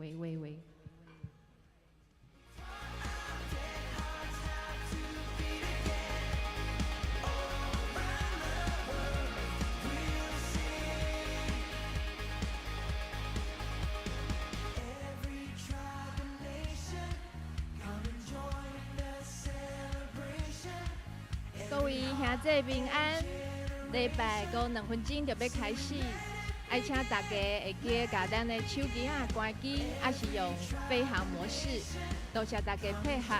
喂喂喂。各位兄弟平安，禮拜閣2分鐘就欲開始，愛請大家會記共咱的手機仔關機，抑是用飛行模式，多謝大家配合。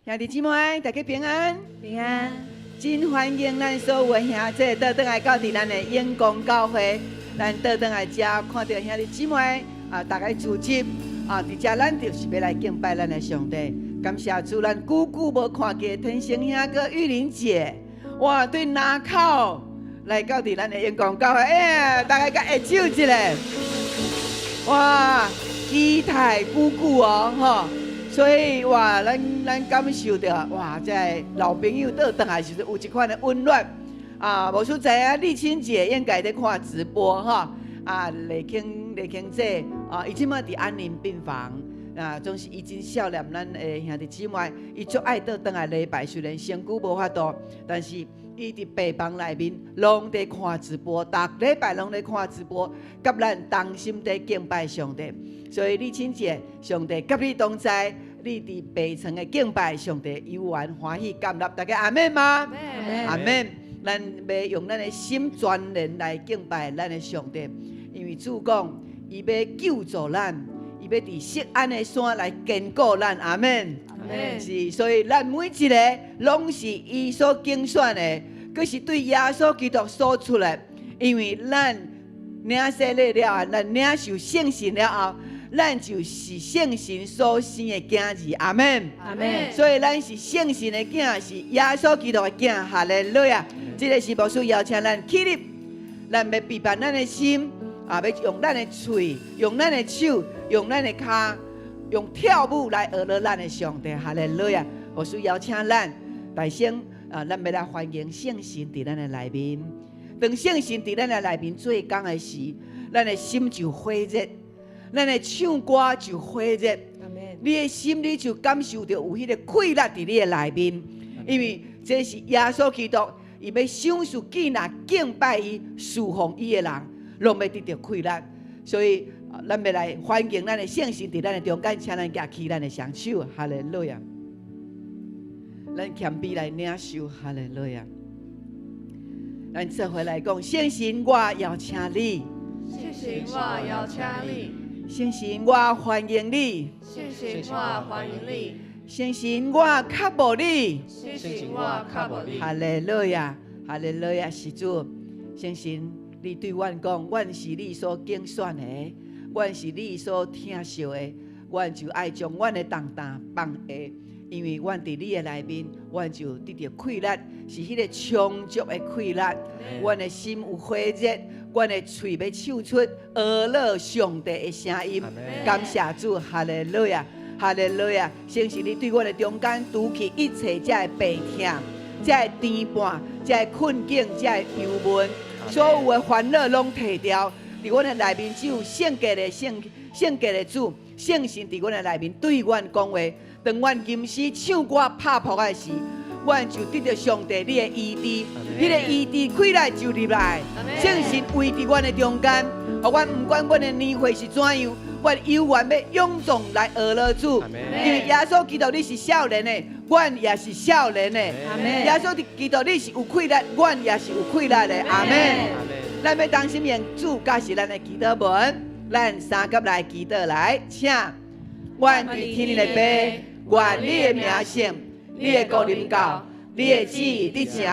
兄弟姊妹，大家平安。平安。真歡迎咱所有的兄弟倒轉來到佇咱的永光教會，咱倒轉來遮看著兄弟姊妹啊，大家聚集啊，佇遮咱就是欲來敬拜咱的上帝。感謝主，咱久久無看見天成兄閣玉玲姐，哇，對南口來到佇咱的永光教會，欸，大家共握手一下，哇，期待久久哦，吼。所以哇，咱感受著哇，這個老朋友倒轉來時陣有這款的溫暖啊！無輸知影麗清姐應該佇看直播哈啊，麗卿姐啊，伊這馬佇安寧病房啊，總是伊真孝念咱的兄弟姊妹，伊足愛倒轉來禮拜，雖然身軀無法度，但是伊佇病房內面攏佇看直播，逐禮拜攏佇看直播，佮咱同心佇敬拜上帝。所以麗清姐，上帝佮你同在，你佇病床的敬拜，上帝猶原歡喜接納，大家阿們嗎？阿們。咱欲用咱的心全然來敬拜咱的上帝，因為主講，伊欲救助咱，伊欲佇錫安的山來堅固咱，阿們。是，所以咱每一个攏是伊所揀選的，閣是對耶穌基督所出的，因為咱領洗禮了後，咱領受聖神了後，咱就是聖神所生的囝兒，阿們。阿們。所以咱是聖神的囝，是耶穌基督的囝，哈利路亞。這个是牧師邀請咱起立，咱欲預備咱的心，啊，欲用咱的喙，用咱的手，用咱的跤，用跳舞來學了咱的上帝，哈利路亞。牧師邀請咱大聲啊，咱欲來歡迎聖神佇咱的內面。當聖神佇咱的內面做工的時，咱的心就火熱。咱的唱歌就火熱，你的心裡就感受著有彼个快樂佇你的內面，因為這是耶穌基督，伊欲賞賜見若敬拜伊、侍奉伊的人，攏欲得著快樂。所以，咱欲來歡迎咱的聖神佇咱的中間，請咱舉起咱的雙手，哈利路亞！咱謙卑來領受，哈利路亞！咱做伙來講，聖神，我邀請你。聖神，我邀請你。聖神，我歡迎你。聖神，我歡迎你。聖神，我渴慕你。聖神，我渴慕你。哈利路亞，哈利路亞，是主。聖神，你對阮講，阮是你所揀選的，阮是你所疼惜的，阮就愛將阮的重擔放下，因為阮佇你的內面，阮就得著快樂，是彼个充足的快樂。阮的心有火熱。阮的喙欲唱出呵咾上帝的聲音，感謝主，哈利路亞，哈利路亞。聖神，你對阮的中間除去一切這个病痛、這个牽絆、這个困境、這个憂悶，所有的煩惱攏提掉。佇阮的內面只有聖潔的聖聖潔的主，聖神佇阮的內面對阮講話。當阮吟詩唱歌拍噗仔時，阮就得著上帝你的醫治，彼个醫治氣力就入來，聖神圍佇阮的中間，予阮毋管阮的年歲是怎樣，阮猶原欲勇壯來呵咾主，因為耶穌基督你是少年的，阮也是少年的。耶穌基督你是有氣力，阮也是有氣力的。阿們。咱欲同心用主教示咱的祈禱文。咱三佮來祈禱來，請。阮佇天頂的父，願你的名聖，你的國臨到，你的旨意得成，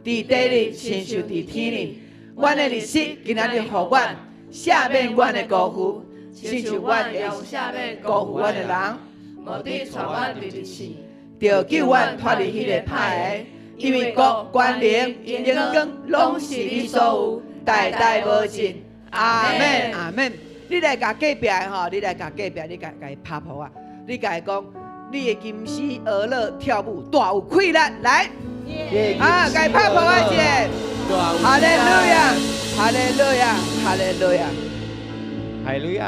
佇地裡親像佇天頂。阮的日食今仔日予阮，赦免阮的辜負，親像阮會赦免辜負阮的人，無得帶阮入去試，著救阮脫離彼個歹的，因為國、權能、榮光，攏是你所有，代代無盡。阿門，阿門。你來共隔壁的吼，你來共隔壁，你共共伊拍噗仔，你共伊講，你的金絲學樂跳舞大有氣力，來，啊，共伊拍噗仔一下，哈利路亞，哈利路亞，哈利路亞，哈利路亞。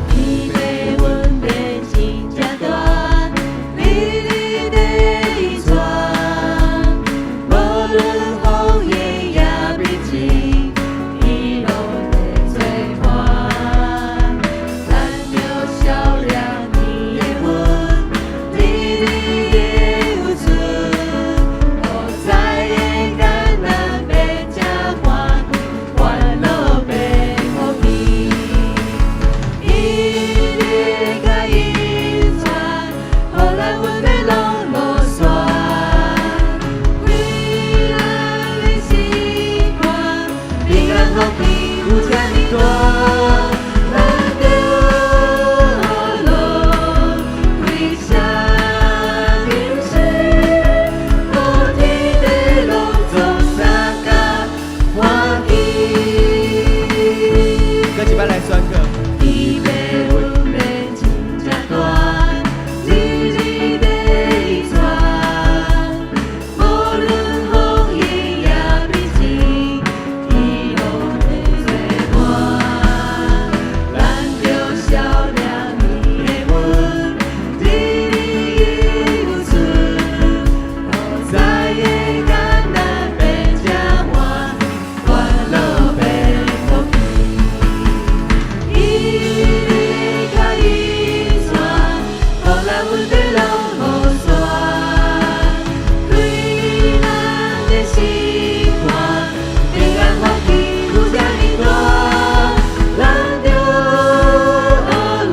天父恩典真正大，日日地傳，無論風雨也平靜，伊攏會做伴。咱著曉掠伊的恩，日日的有存，苦災的艱難變這歡，煩惱變福氣。伊日甲引傳，予咱穩欲攏無散。開咱的心肝，平安福氣有遮爾大。咱著樂開聲吟詩，予天地攏總相共歡喜。閣一擺來宣告。天父恩典真正大，日日地傳，無論風雨也平靜，伊攏會做伴。咱著曉掠伊的恩，日日有存，苦災的艱難變這歡，煩惱變福氣。伊日甲引傳，予咱穩欲攏無散。開咱的心肝，平安福氣有遮爾大。咱著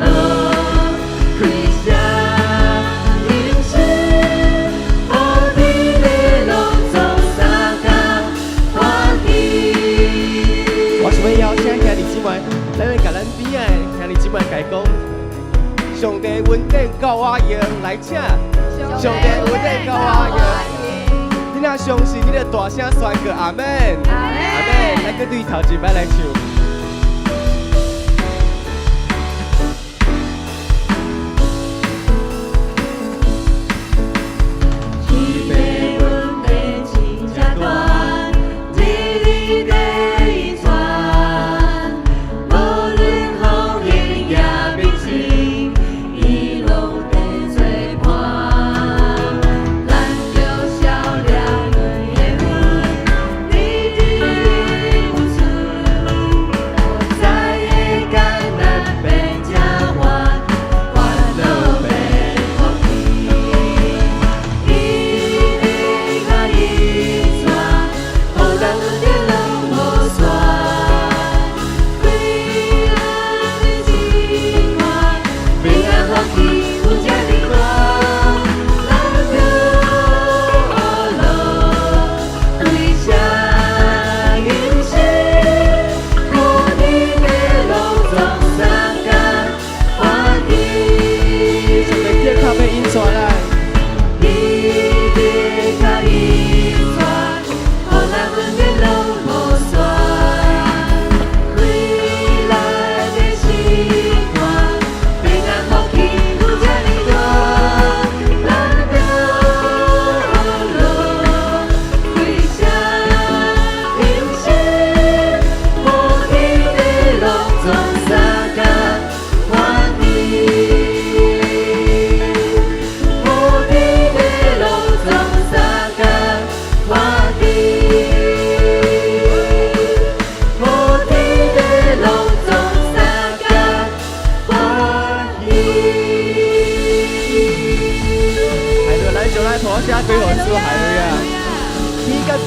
樂開聲吟詩，予天地攏總相共歡喜。我想欲邀請兄弟姊妹，咱來共咱邊仔的兄弟姊妹共伊講，上帝恩典夠我用，來請。上帝恩典夠我用。你若相信，你就大聲宣告阿門。阿門。咱閣對頭一擺來唱。天父恩典真正大，日日地傳，無論風雨也平靜，伊攏會做伴。咱著曉掠伊的恩，日日有存，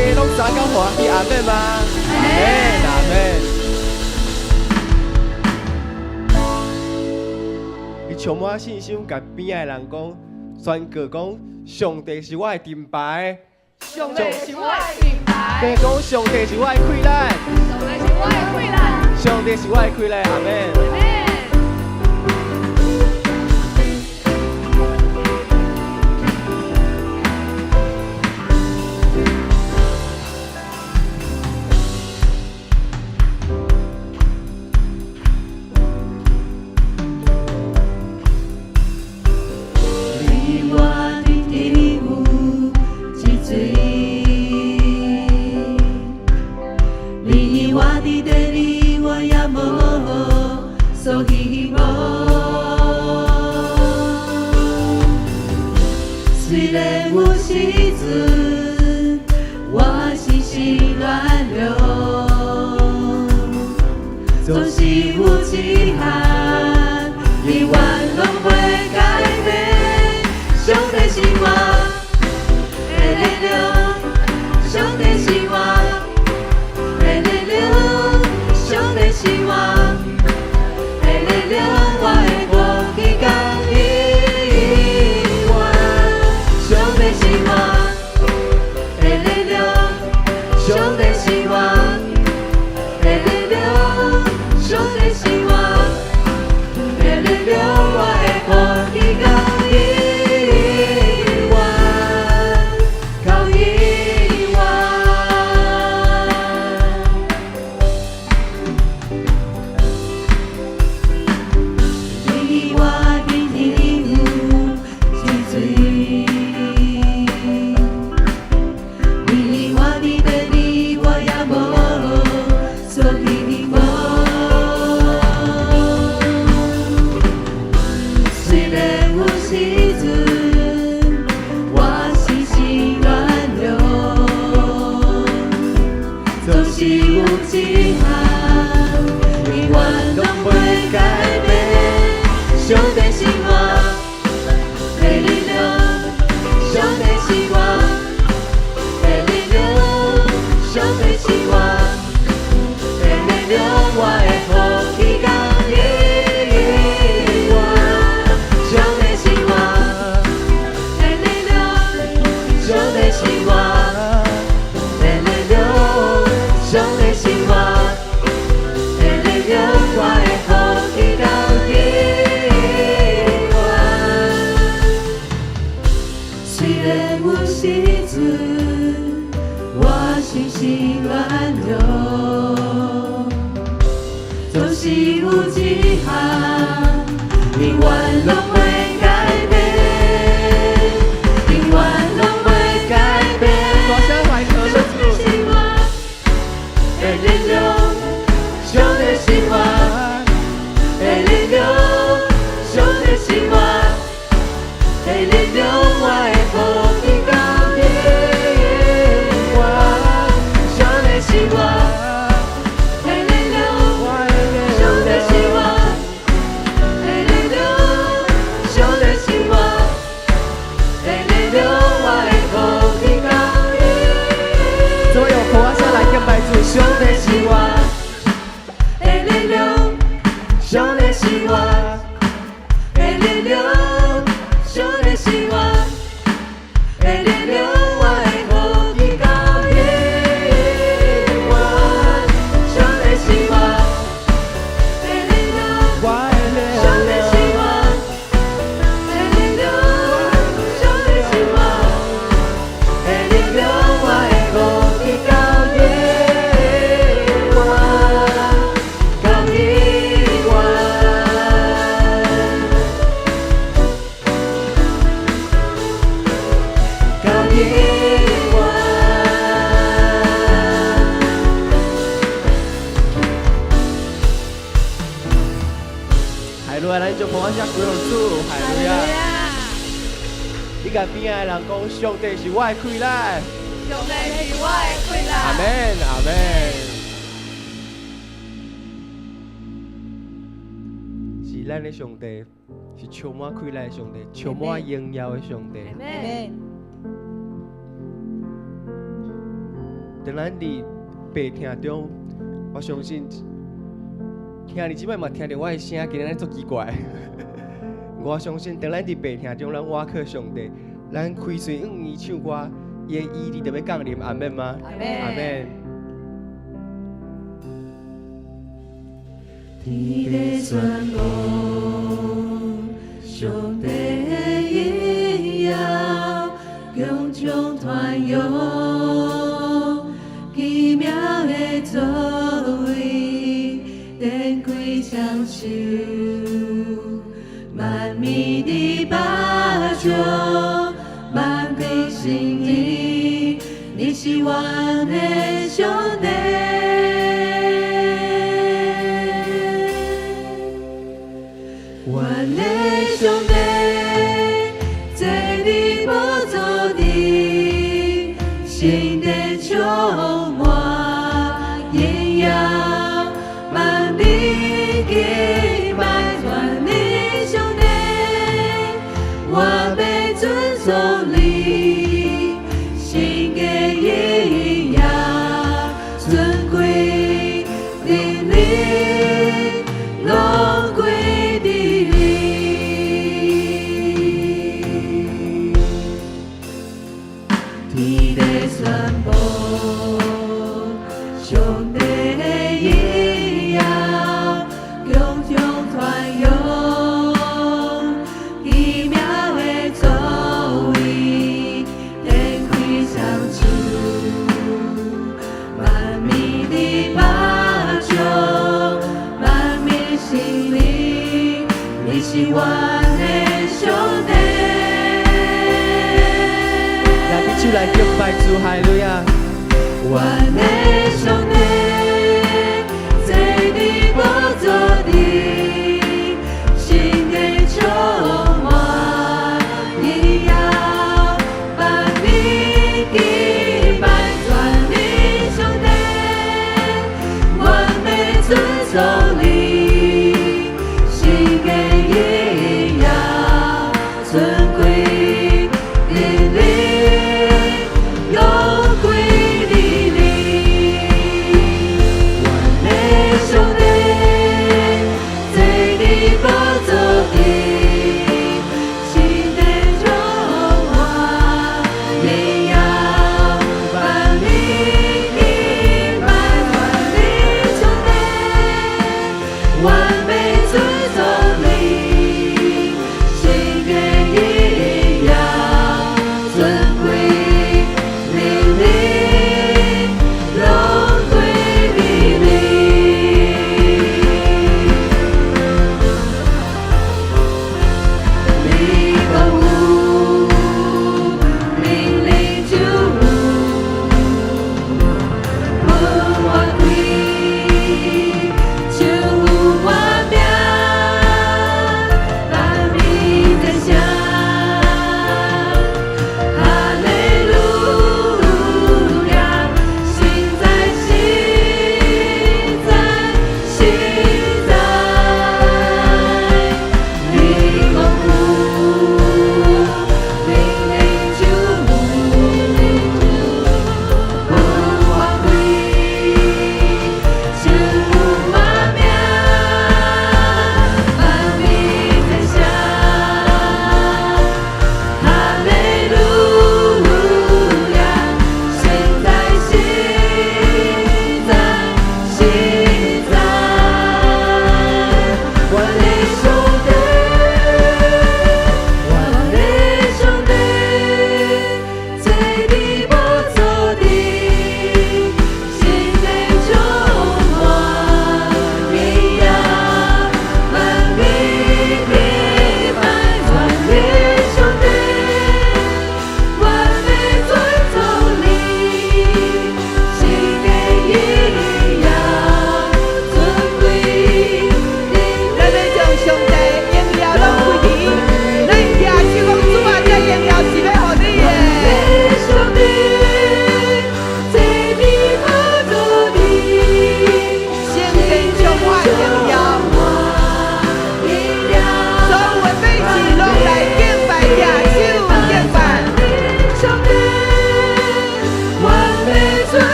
家攏相共歡喜，阿們嗎？阿們，阿們。你充滿信心，共邊仔的人講，宣告講，上帝是我的盾牌。上帝是我的盾牌。加講，上帝是我的氣力。上帝是我的氣力。上帝是我的氣力，阿們。你我伫有一水，你我伫地里，我也无所希望。虽然有时阵我心心乱流，总是有一项永远拢袂改变。上帝是我的力量，上帝是我的力量，上帝是我的力量，我会过去到永远。上帝是我的力量，上帝是我的力量，上帝是我的力量，我会过去到永远，到永远。你我今天有一水，你我伫地里，我也无所希望。虽然有时阵我心心乱流，总是有一项永远拢袂改变。上帝是我的力量，上帝是我的力量，上帝是我的力量，我会过去到永远。上帝是我的力量，上帝是我的力量，上帝是我的力量，我会过去到永远。虽然有时阵我心心乱流，总是有一项永远拢袂改变，永远拢袂改变。大声来合上帝是我的力量，上帝是我的力量，上帝是我的力量，我会过去到永远。上帝是我的力量，上帝是我的力量，上帝是我的力量，我会过去到永远。所有婆仔来敬拜主，上帝是我的力量，上帝是我的力量，上帝是我的力量，我会过去到永远。上帝是我的力量，上帝是我的力量，上帝是我的力量，我会过去到永远，到永远。到永远。哈利路亚，咱就婆仔聲歸予主，哈利路亞。你共邊仔的人講，上帝是我的氣力。上帝是我的氣力。阿們，阿們。是咱的上帝，是充滿氣力的上帝，充滿榮耀的上帝。阿們。當咱佇白廳中，我相信兄弟姊妹嘛聽著我的聲，今日足奇怪。我相信當咱佇白廳中，咱倚靠上帝，咱開喙向伊唱歌，伊的醫治就欲降臨，阿們嗎？阿們。阿們。天地宣布，上帝的榮耀，強將傳揚，奇妙的作為，展開雙手，萬民的巴掌，萬民承認，你是阮的上帝。阮的上帝，坐佇寶座頂，聖殿充滿榮耀，萬民敬拜阮的上帝，我欲尊崇你，聖潔榮耀，尊貴能力，攏歸佇你。天地宣布，上帝的榮耀，強將傳揚，奇妙的作為，展開雙手，萬民的巴掌，萬民承認，你是阮的上帝。來，舉手來敬拜主，哈利路亞。阮的上帝，坐佇寶座頂，聖殿充滿榮耀，萬民敬拜阮的上帝，我欲尊崇你，聖潔榮耀，尊貴能力，攏歸佇你。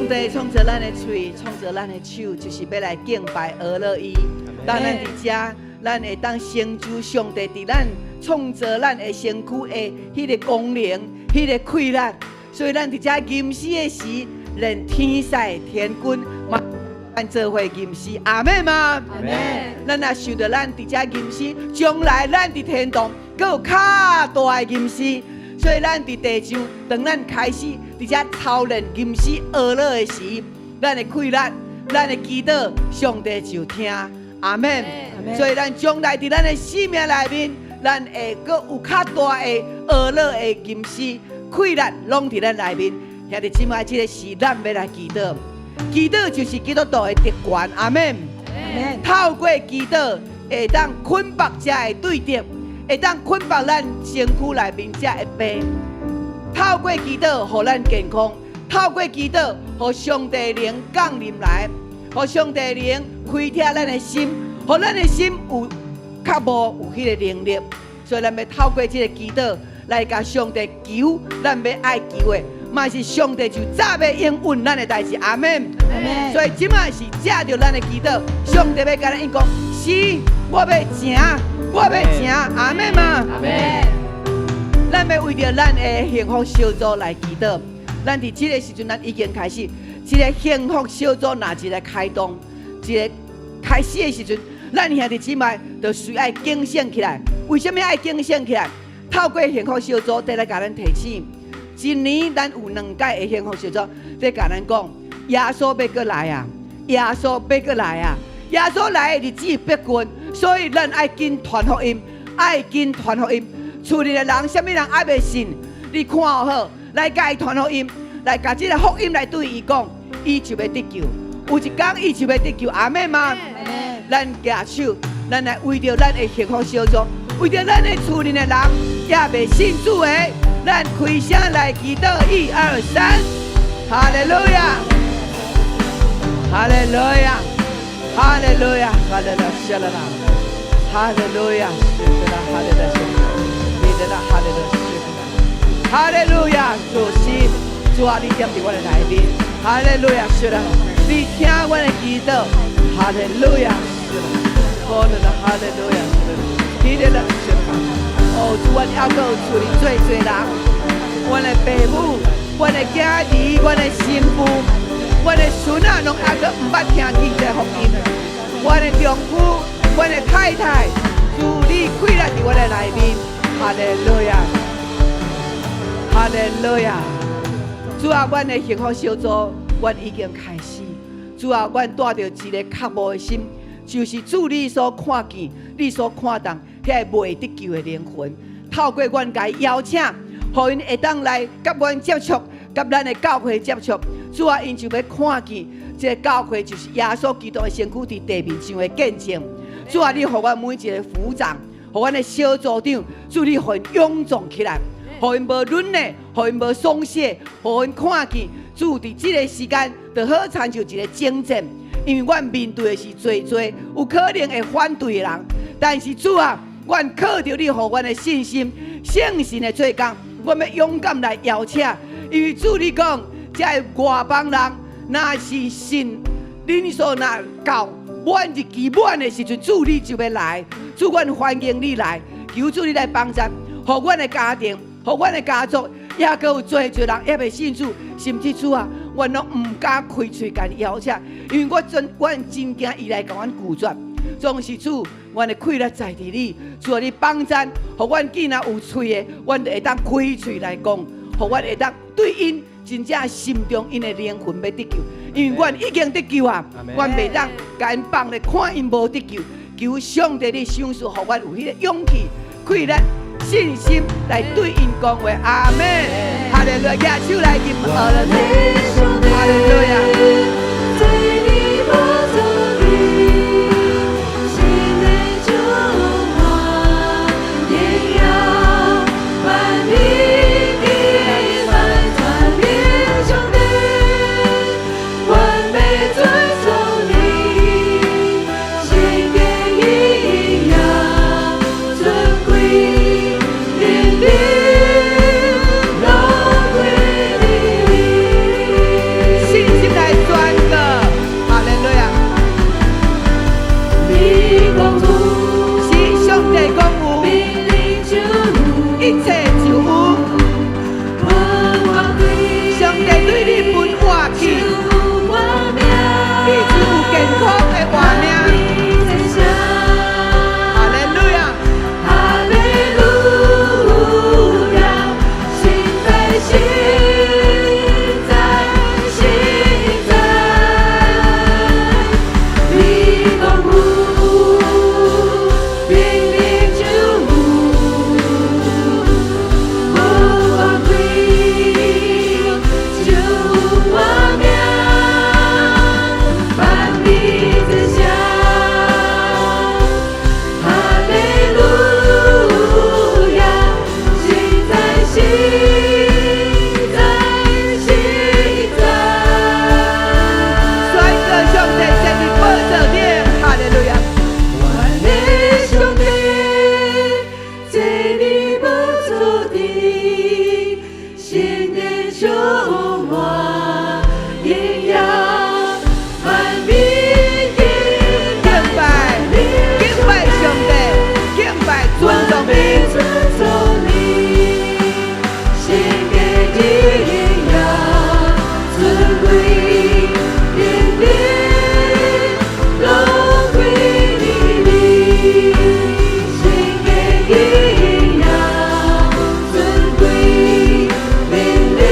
上帝創造咱的喙，創造咱的手，就是欲來敬拜呵咾伊。當咱佇遮，咱會當成就上帝佇咱創造咱的身軀的彼个功能、彼个氣力。所以咱佇遮吟詩的時，連天使天軍嘛，咱做伙吟詩，阿們嗎？阿們。咱若想著咱佇遮吟詩，將來咱佇天堂閣有較大的吟詩。所以咱佇地上，當咱開始佇遮操練吟詩呵咾的時，咱的氣力、咱的祈禱，上帝就聽。阿們。所以咱將來佇咱的生命內面，咱會閣有較大的呵咾的吟詩，氣力攏佇咱內面。兄弟姊妹，這个是咱欲來祈禱，祈禱就是基督徒的特權。阿們。透過祈禱，會當捆縛遮的對敵，會當捆縛咱身軀內面遮的病。透過祈禱，予咱健康；透過祈禱，予上帝靈降臨來，予上帝靈開啟咱的心，予咱的心有較無有彼个能力。所以咱欲透過這个祈禱來共上帝求，咱欲愛求的，嘛是上帝就早欲應允咱的代誌。阿們。所以這馬是藉著咱的祈禱，上帝欲共咱講，是，我欲成，我欲成，阿們嗎？阿們。咱欲為著咱的幸福小組來祈禱。咱佇這个時陣，咱已經開始，這个幸福小組若一个開動，一个開始的時陣，咱兄弟姊妹就需愛警醒起來。為啥物愛警醒起來？透過幸福小組，佇來共咱提醒。今年咱有兩屆的幸福小組，佇共咱講，耶穌欲閣來啊！耶穌欲閣來啊！耶穌來的日子逼近，所以咱愛緊傳福音，愛緊傳福音。厝裡的人，啥物人猶未信？你看好，來共伊傳福音，來共這个福音來對伊講，伊就欲得救。有一工伊就欲得救，阿們嗎？咱舉手，咱來為著咱的幸福小組，為著咱的厝裡的人，猶未信主的，咱開聲來祈禱，一二三，哈利路亞，哈利路亞，哈利路亞，哈利路亞，啦啦，哈利路亞，是啦，哈利路亞，是啦，哈利路亞，哈利路亞，主是主啊，你踮佇我的內面，哈利路亞，是啦，你聽我的祈禱，哈利路亞，是啦，好啦，哈利路亞，是啦，起來啦，是啦。哦，主，阮猶閣有厝裡濟濟人，阮的爸母、阮的囝兒、阮的新婦、阮的孫仔，攏猶閣毋捌聽見這福音。阮的丈夫、阮的太太，主你氣力佇阮的內面，哈利路亞，哈利路亞。主啊，阮的幸福小組，阮已經開始。主啊，阮帶著一个渴慕的心，就是主你所看見、你所看重彼个未得救的靈魂，透過阮共伊邀請，予𪜶會當來佮阮接觸，佮咱的教會接觸。主啊，𪜶就欲看見，這个教會就是耶穌基督的身軀佇地面上的見證。主啊，你予阮每一个組長，予阮的小組長，主你予𪜶勇壯起來，予𪜶無軟弱，予𪜶無鬆懈，予𪜶看見主佇這个時間，就好親像一个征戰，因為阮面對的是濟濟有可能會反對的人，但是主啊，阮靠著你予阮的信心，聖神的做工，阮欲勇敢來邀請，因為主你講，這个外邦人若是信，恁所若到滿日期滿的時陣，主你就欲來，主阮歡迎你來，求主你來幫助，予阮的家庭，予阮的家族，猶閣有濟濟人猶未信主，甚至主啊，阮攏毋敢開喙共伊邀請，因為我真，阮真驚伊來共阮拒絕。總是主，阮的氣力在佇你，主啊，你幫贊，予阮見若有喙的，阮就會當開喙來講，予阮會當對𪜶真正心中𪜶的靈魂欲得救，因為阮已經得救啊，阮袂當共𪜶放咧看𪜶無得救，求上帝你賞賜，予阮有彼个勇氣、氣力、信心來對𪜶講話。阿們，哈利路亞，舉手來敬拜，哈利路亞。在你寶座裡，心內充滿榮耀，萬民敬拜讚美上帝，完美尊崇你，聖潔榮耀尊貴，憐憫攏歸你。榮耀，萬民敬敬拜，敬拜上帝，敬拜尊重你。尊崇你，獻給你榮耀，尊貴權柄，攏歸你名。獻給你榮耀，尊貴權柄，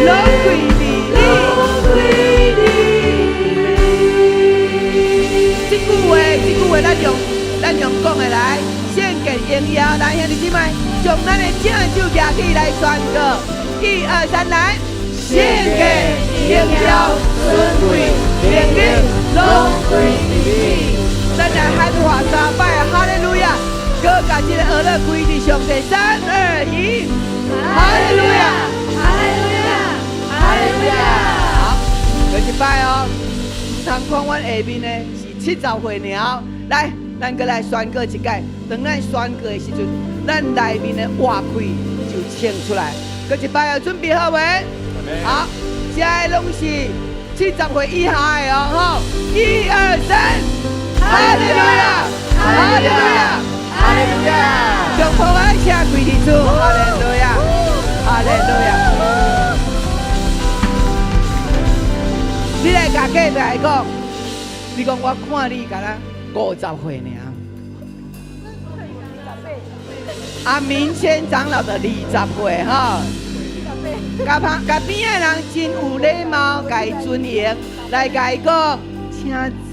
攏歸你。攏歸你名。這句話，咱用講的來，獻給榮耀，來兄弟姊妹，將咱的正手舉起來宣告，一二三，來，獻給榮耀，尊貴權柄，攏歸你。咱來喊話三擺，哈利路亞！閣共這个呵樂歸佇上帝，三二一，哈利路亞！哈利路亞，哈利路亞。好，閣一擺哦，毋通看阮下面的是70歲爾，來，咱閣來宣告一擺。當咱宣告的時陣，咱內面的活氣就衝出來。閣一擺哦，準備好未？好，這个攏是70歲以下的哦，吼！一二三，哈利路亞，哈利路亞，哈利路亞。將普愛請歸佇主，哈利路亞，哈利路亞。你來共隔壁的講，你講我看你敢若50歲爾。啊，明謙長老的20歲吼，共旁共邊的人真有禮貌，共伊尊榮，來共伊講，請坐。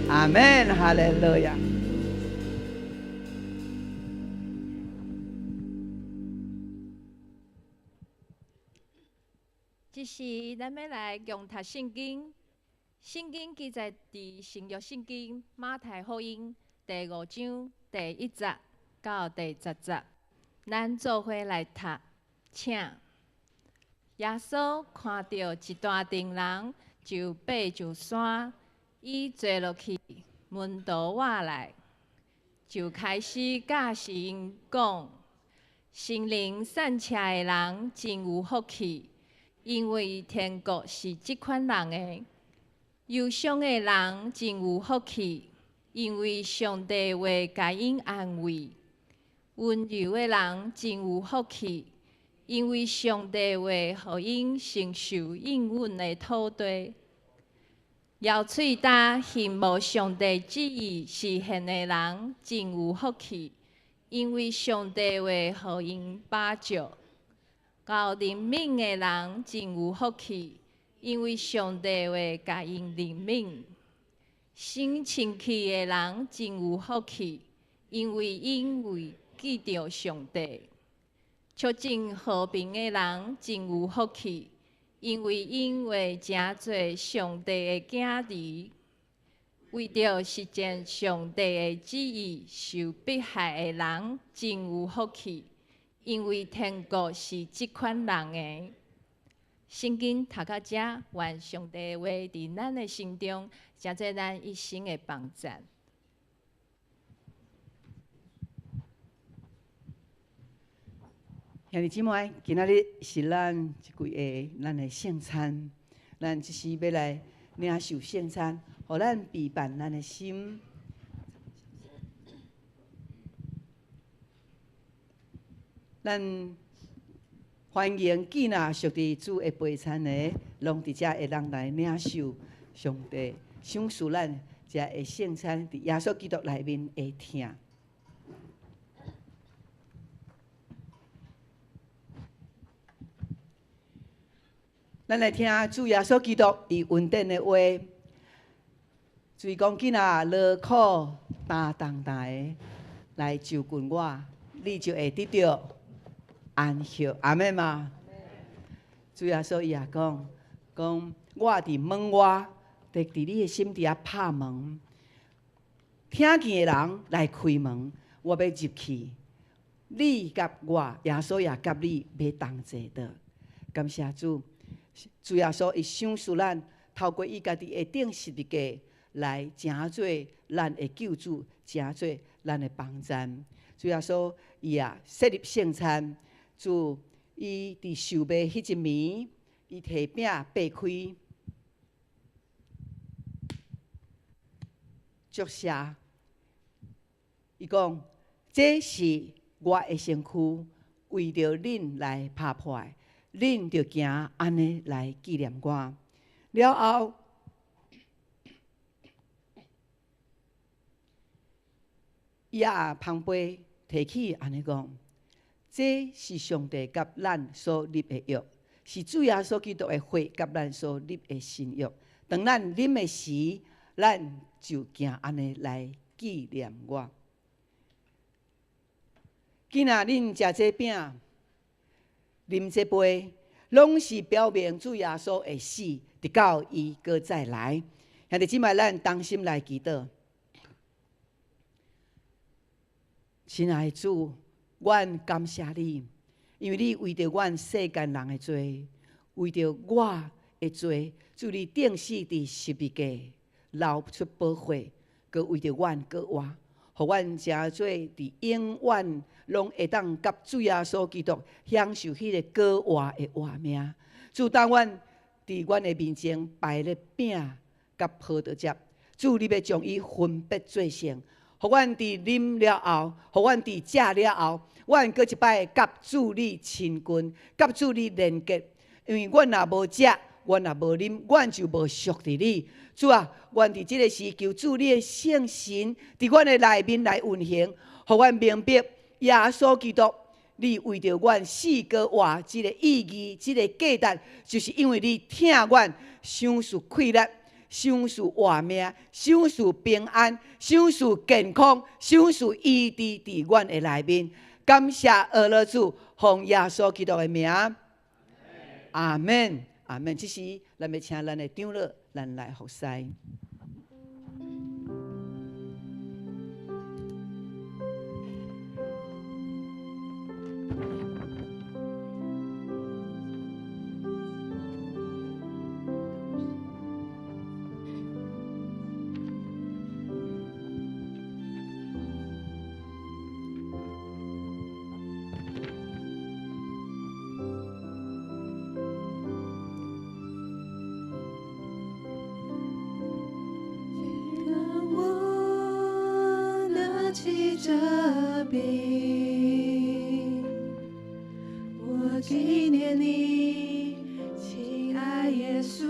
阿門，哈利路亞。這時，咱欲來共讀聖經。聖經記載佇新約聖經馬太福音第五章第一節到第十節。咱做伙來讀，請。耶穌看著一大陣人，就爬上山，伊坐落去，門徒倚來，就開始教示𪜶講：心靈散赤的人真有福氣，因為天國是這款人的。憂傷的人真有福氣，因為上帝會共𪜶安慰。溫柔的人真有福氣，因為上帝會予𪜶承受應允的土地。枵喙焦羨慕上帝旨意實現的人真有福氣，因為上帝會予𪜶飽足。厚憐憫的人真有福氣，因為上帝會共𪜶憐憫。心清氣的人真有福氣，因為𪜶會見著上帝。促進和平的人真有福氣，因為𪜶會成做上帝的囝兒。為著實踐上帝的旨意受迫害的人真有福氣，因為天國是這款人的。聖經讀到遮，願上帝的話佇咱的心中，成做咱一生的幫贊。兄弟姊妹，今仔日是咱這幾个咱的聖餐，咱這時欲來領受聖餐，予咱備辦咱的心。咱歡迎見若屬佇主的陪餐的，攏佇遮會當來領受上帝賞賜咱這个聖餐，佇耶穌基督內面的疼。咱來聽主耶穌基督伊恩典的話，主講囝仔勞苦擔重擔的來就近我，你就會得著安息。阿們嗎？主耶穌伊也講，講我佇門外，佇你的心佇遐拍門，聽見的人來開門，我欲入去。你佮我，耶穌也佮你欲同坐的。感謝主。主耶穌伊賞賜咱，透過伊家己的釘十字架來成做咱的救主，成做咱的幫贊。主耶穌伊也設立聖餐，主伊佇受賣彼一暝，伊提餅擘開，祝謝。伊講：這是我的身軀，為著恁來拍破的，恁著行按呢來紀念我。了後，伊也捧杯提起按呢講：這是上帝佮咱所立的約，是主耶穌基督的血佮咱所立的新約。當咱啉的時，咱就行按呢來紀念我。今仔恁食這餅、啉這杯，攏是表明主耶穌的死，直到伊閣再來。兄弟姊妹，咱同心來祈禱。親愛的主，阮感謝你，因為你為著阮世間人的罪，為著我的罪，主你釘死佇十字架，流出寶血，閣為著阮閣活，予阮成做佇永遠攏會當佮主耶穌基督享受彼個閣活的活命。主，當阮佇阮的面前擺咧餅佮葡萄汁，主你欲將伊分別做聖，予阮佇啉了後，予阮佇食了後，阮閣一擺佮主你親近，佮主你連結。因為阮若無食，阮若無啉，阮就無屬佇你。主啊，阮佇這个時求主你的聖神佇阮的內面來運行，予阮明白耶穌基督，你為著阮死閣活這個意義、這個價值，就是因為你疼阮，賞賜氣力，賞賜活命，賞賜平安，賞賜健康，賞賜醫治佇阮的內面。感謝阿樂主，奉耶穌基督的名，阿們，阿們。這時，咱欲請咱的長老，咱來服侍。當我拿起這餅，我紀念你，親愛耶穌，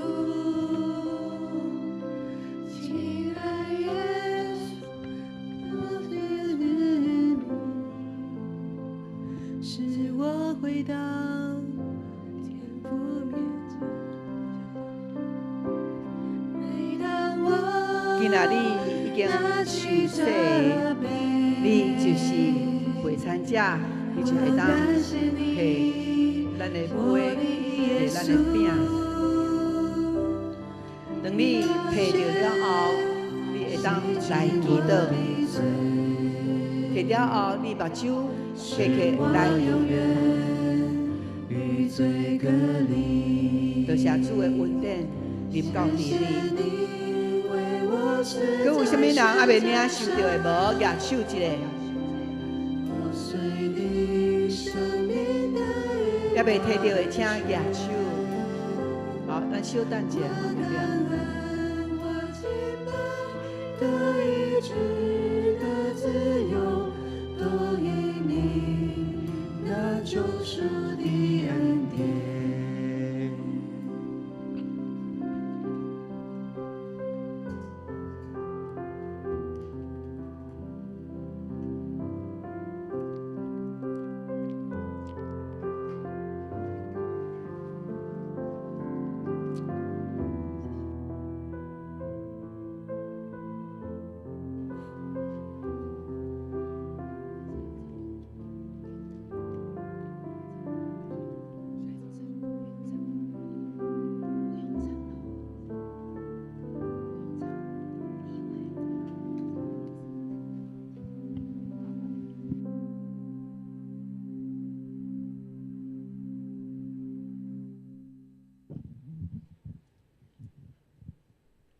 親愛耶穌，我紀念你，使我回到天父面前。每當我今仔你已經拿受起洗，這杯，你就是陪餐者，你就會我當感謝提你，咱的我杯，的提耶咱的餅。穌，當你提著了後，你會當來祈禱。提了後，你目睭閉起我來，永遠與罪隔離。多謝主的恩典臨到佇謝你。謝你為我死閣有啥物人在猶未領十受著的無？舉手一下。破碎你生命的猶未提著的，請舉手。好，咱小等一下，我對感恩，我敬拜，得醫治得自由，都因你那救贖的恩典。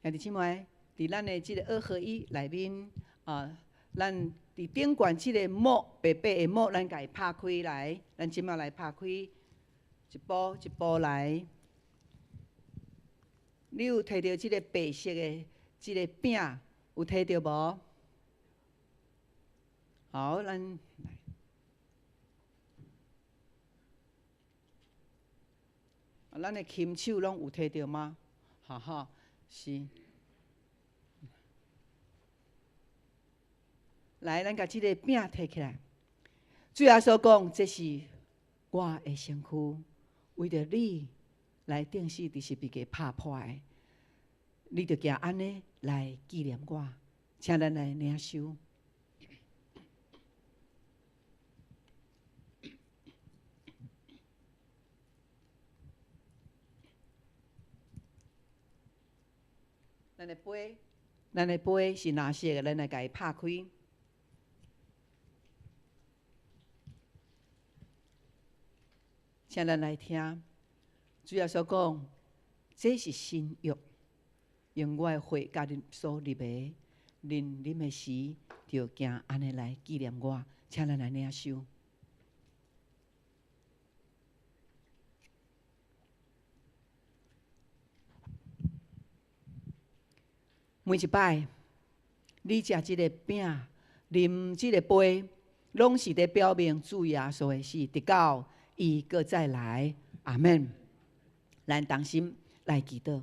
兄弟姊妹，佇咱的這個二合一內面啊，咱佇頂懸這個膜白白的膜，咱共伊拍開來，咱這馬來拍開，一步一步來。你有提著這个白色的這个餅，有提著無？好，咱來。咱的琴手攏有提著嗎？哈哈，是。來，咱共這个餅提起來。主耶穌講：這是我的身軀，為著你來釘死佇十字架拍破的。你著行按呢來紀念我，請咱來領受。咱的杯，咱的杯是藍色的，咱來共伊拍開。請咱來聽，主耶穌講，這是新約，用我的血佮恁所立的，恁啉的時，就行按呢來紀念我。請咱來領受。每一擺，你食這个餅，啉這个杯，攏是佇表明主耶穌的死，直到伊閣再來。阿們。咱同心來祈禱。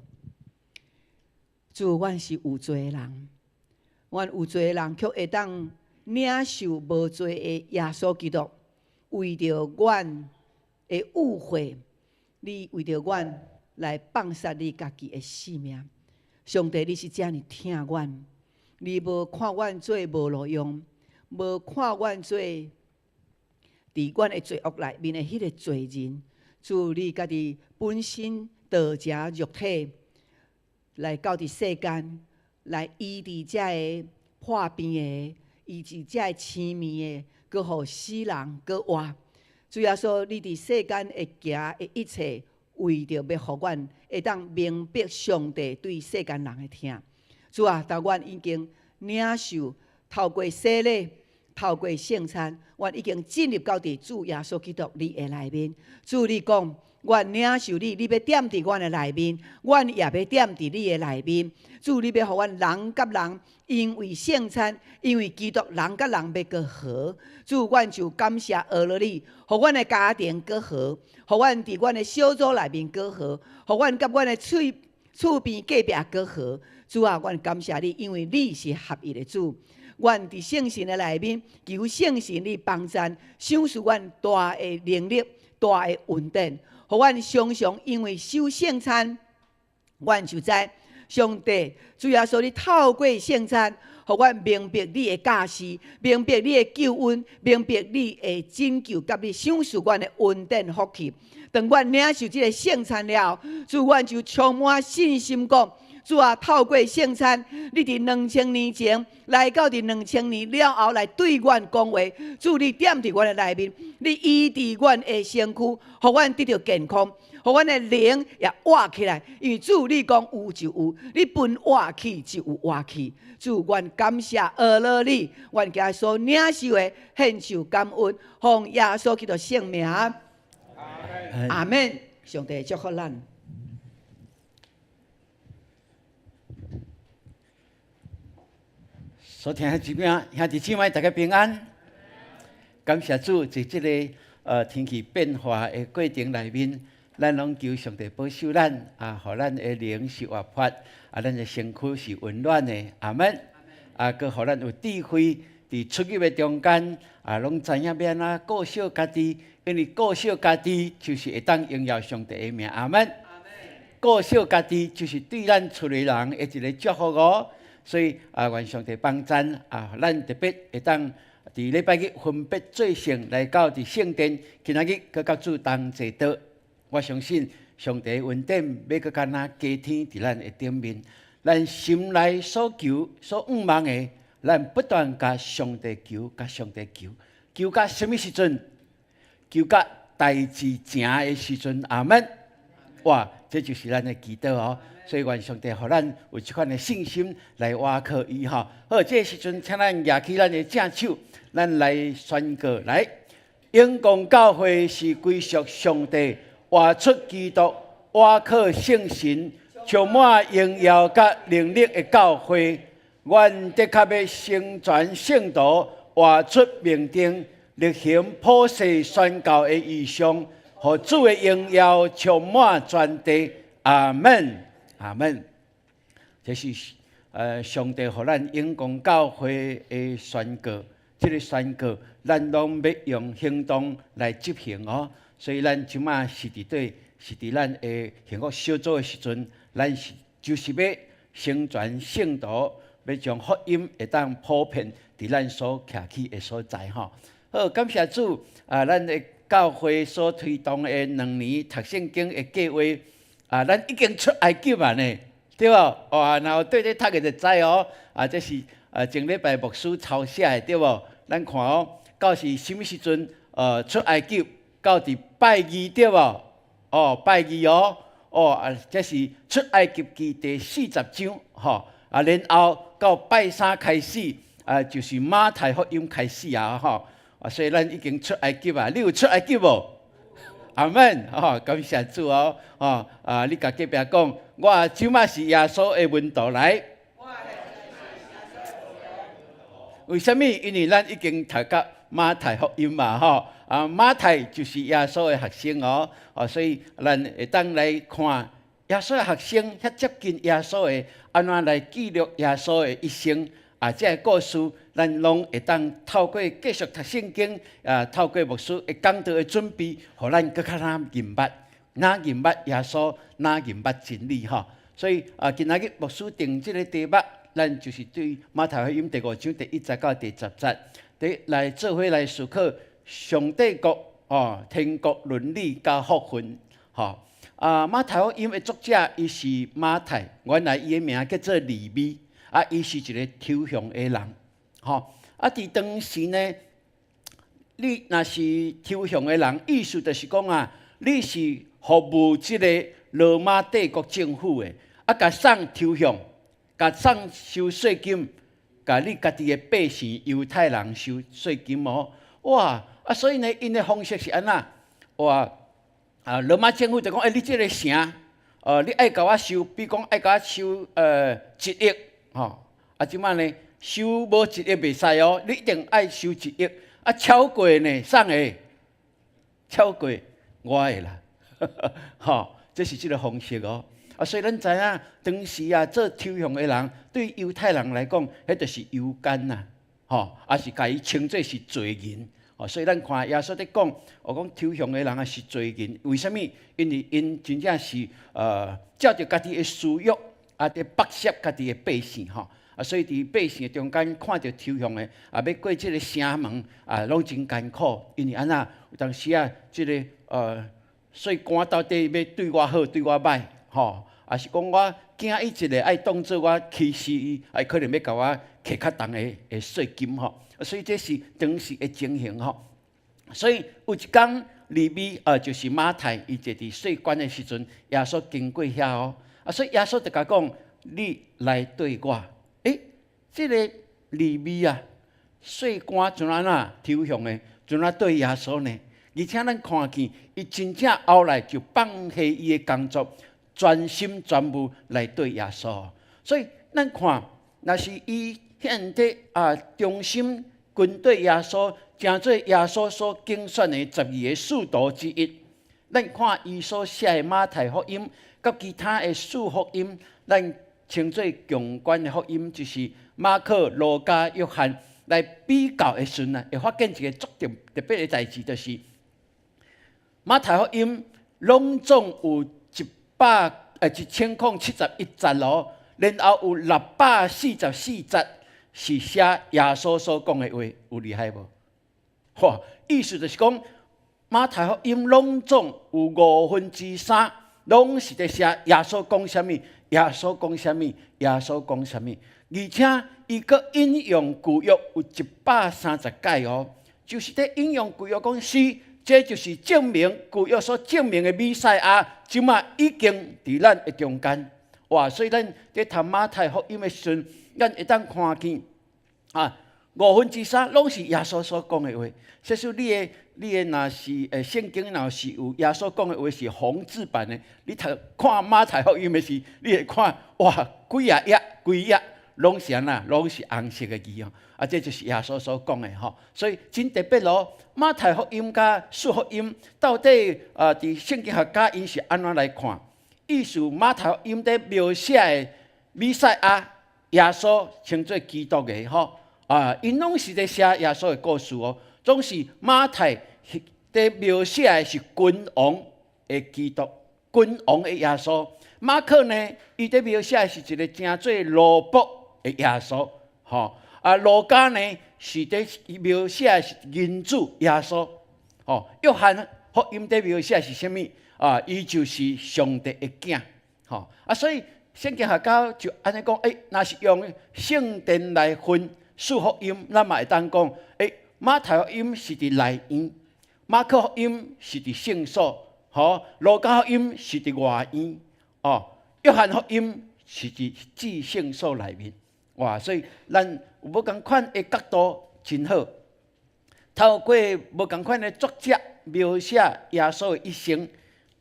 主，阮是有罪的人，阮有罪的人，卻會當領受無罪的耶穌基督，為著阮的誤會，你為著阮來放殺你家己的性命。上帝，你是遮爾疼阮，你無看阮做無路用，無看阮做佇阮的罪惡內面的彼个罪人。主，你家己本身道成肉體來到佇世間，來醫治遮个破病的，醫治遮个痴迷的，閣予死人閣活。主耶穌，你佇世間的行的一切，為著欲予阮會當明白上帝對世間人的疼。主啊，當阮已經領受透過洗禮、透過聖餐，阮已經進入到佇主耶穌基督你的內面。主，你講，阮領受你，你欲踮佇阮的內面，阮也欲踮佇你的內面。主，你欲予阮人佮人，因為聖餐，因為基督，人佮人欲閣和。主，阮就感謝阿羅你，予阮的家庭閣和，予阮佇阮的小組內面閣和，予阮佮阮的厝邊隔壁閣和。主啊，阮感謝你，因為你是合一的主。阮佇聖神的內面，求聖神你幫贊，賞賜阮大的能力、大的恩典，予阮常常因為守聖餐，阮就知上帝主耶穌你透過聖餐，予阮明白你的教示，明白你的救恩，明白你的拯救，佮你賞賜阮的恩典福氣。當阮領受這个聖餐了後，主，阮就充滿信心講：主啊，透過聖餐，你佇2000年前來到佇2000年了後來對阮講話。主，你踮佇阮的內面，你醫治阮的身軀，予阮得著健康，予阮的靈也活起來。因為主，你講有就有，你分活氣就有活氣。主，阮感謝阿羅你，阮今日所領受的獻上感恩，奉耶穌基督聖名。阿們。上帝祝福咱。所聽的姊妹、兄弟姊妹，大家平安。感謝主，佇這个天氣變化的過程內面，咱攏求上帝保守咱，啊，予咱的靈是活潑，啊，咱的身軀是溫暖的。阿們。啊，閣予咱有智慧，佇出入的中間，啊，攏知影欲按怎顧惜家己，因為顧惜家己就是會當榮耀上帝的名。阿們。顧惜家己就是對咱厝內人的一个祝福哦。所以啊，願上帝幫贊啊，咱特別會當佇禮拜日分別做聖來到佇聖殿，今仔日閣佮主同齊禱。我相信上帝恩典欲閣敢若加添佇咱的頂面，咱心內所求、所向望的，咱不斷共上帝求、共上帝求，求到啥物時陣？求到代誌成的時陣，阿們。哇，這就是咱的祈禱哦。所以願上帝予咱有這款的信心來倚靠伊吼。好，這个時陣請咱舉起咱的正手，咱來宣告來。永光教會是歸屬上帝，活出基督，倚靠聖神，充滿榮耀佮能力的教會，阮的確欲成全聖徒，活出明燈，力行普世宣教的異象，予主的榮耀充滿全地。阿門，阿門。這是上帝予咱永光教會的宣告，這个宣告，咱攏欲用行動來執行哦。所以咱這馬是佇佗，是佇咱的幸福小組的時陣，咱是就是欲成全聖徒，欲將福音會當普遍佇咱所徛起的所在吼。好，感謝主啊！咱的教會所推動的兩年讀聖經的計劃啊，咱已經出埃及啊呢，對無？哇，若有綴咧讀的就知哦。啊，這是前禮拜牧師抄寫的，對無？咱看哦，到是啥物時陣？出埃及到佇拜二對無？哦，拜二哦，哦啊，這是出埃及記第40章吼啊，然後到拜三開始啊，就是馬太福音開始啊吼啊，所以咱已經出埃及啊，你有出埃及無？阿門吼，感謝主哦，吼啊，你共隔壁講，我這馬是耶穌的門徒來。為啥物？因為咱已經讀到馬太福音嘛吼，啊，馬太就是耶穌的學生哦，哦，所以咱會當來看耶穌的學生遐接近耶穌的，按怎來記錄耶穌的一生啊？這个故事，咱攏會當透過繼續讀聖經，啊，透過牧師的講道的準備，予咱閣較若認捌，若認捌耶穌，若認捌真理吼。所以啊，今仔日牧師定這个題目，咱就是對馬太福音第五章第一節到第十節，佇來做伙來思考上帝國哦，天國倫理佮福分吼。啊，馬太福音的作者伊是馬太，原來伊的名叫做利未，啊，伊是一个抽象的人，吼。啊，佇當時呢，你若是抽象的人，意思就是講啊，你是服務這个羅馬帝國政府的，啊，共送抽象。共送收稅金，共你家己的百姓猶太人收稅金哦，哇！啊，所以呢，𪜶的方式是按怎？哇！啊，羅馬政府就講，欸，你這个城，你愛共我收，比如講愛共我收1億，吼，啊，這擺呢，收無一億袂使哦，你一定愛收一億，啊，超過呢，啥人的？超過我的啦，吼，這是這个方式哦。啊，所以咱知影，當時啊，做抽象的人，對猶太人來講，彼就是猶奸呐，吼，抑是共伊稱做是罪人。哦，所以咱看耶穌佇講，我講抽象的人啊是罪人，為啥物？因為𪜶真正是照著家己的私欲，啊，佇剝削家己的百姓吼。啊，所以佇百姓的中間看著抽象的，啊，欲過這个城門啊，攏真艱苦。因為按怎？有當時啊，這个稅官到底欲對我好，對我䆀，吼？抑是講我驚伊一个愛當做我歧視伊，啊，可能欲共我課較重的稅金吼。所以這是當時的情形吼。所以有一工利未就是馬太，伊坐佇稅關的時陣，耶穌經過遐哦。啊，所以耶穌就共講：你來綴我。欸，這个利未啊，稅官怎按怎抽象的，怎按綴耶穌呢？而且咱看見，伊真正後來就放下伊的工作，專心專務來綴耶穌。所以咱看，若是伊現在啊，忠心跟綴耶穌，成做耶穌所揀選的12个使徒之一。咱看伊所寫的馬太福音，佮其他的四福音，咱稱做共關的福音，就是馬可、路加、約翰來比較的時陣啊，會發現一个足特特別的代誌，就是馬太福音攏總有1071節哦，然後有644節是寫耶穌所講的話，有厲害無？哇！意思就是講，馬太福音攏總有3/5攏是佇寫耶穌講啥物，耶穌講啥物，耶穌講啥物，而且伊閣引用舊約有130擺哦，就是佇引用舊約講是。這就是證明舊約所證明的彌賽亞，這馬已經佇咱的中間。哇！所以咱佇讀馬太福音的時陣，咱會當看見啊， 3/5攏是耶穌所講的話。假使你的若是聖經若是有耶穌講的話是紅字版的，你讀看馬太福音的時，你會看哇，幾仔頁規頁攏是按怎，攏是紅色的字哦。啊，這就是耶穌所講的吼，所以真特別咯。馬太福音佮四福音到底啊，佇聖經學家𪜶是按怎來看？意思馬太福音佇描寫的彌賽亞耶穌稱做基督的吼。啊，𪜶攏是佇寫耶穌的故事哦。總是馬太佇描寫的是君王的基督，君王的耶穌。馬可呢，伊佇描寫的是一個成做奴僕的耶穌，吼。啊，路加呢是佇描寫的是人子耶穌，吼。約翰福音佇描寫的是啥物？啊，伊就是上帝的囝，吼。啊，所以聖經學家就按呢講，若是用聖殿來分四福音，咱嘛會當講，馬太福音是佇內院，馬可福音是佇聖所，吼，路加福音是佇外院，哦，約翰福音是佇至聖所內面。哇，所以咱有無仝款的角度真好，透過無仝款的作者描寫耶穌的一生，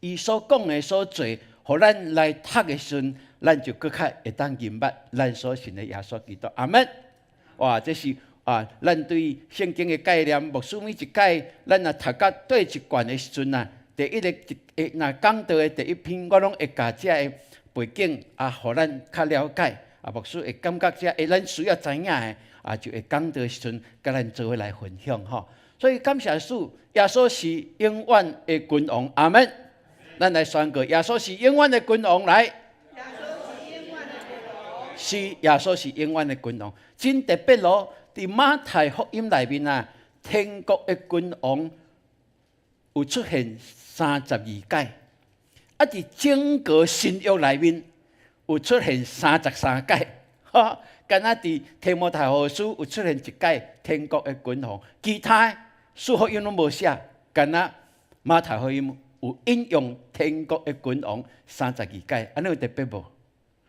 伊所講的所做，予咱來讀的時陣，咱就閣較會當認捌咱所信的耶穌基督。阿門。哇，這是啊，咱對聖經的概念，牧師每一屆，咱若讀到佗一卷的時陣啊，第一个一若講道的第一篇，我攏會共這个背景啊，予咱較了解。啊，牧師會感覺這咱需要知影的，啊，就會講道的時陣，共咱做伙來分享吼。所以感謝主，耶穌是永遠的君王。阿門。咱來宣告，耶穌是永遠的君王。來。是耶穌是永遠的君王，真特別咯！佇馬太福音內面啊，天國的君王有出現32擺，啊，佇整個新約內面有出現33擺，哈，敢若佇提摩太後書有出現一擺天國的君王，其他四福音攏無寫，敢若馬太福音有引用天國的君王三十二擺，按呢有特別無？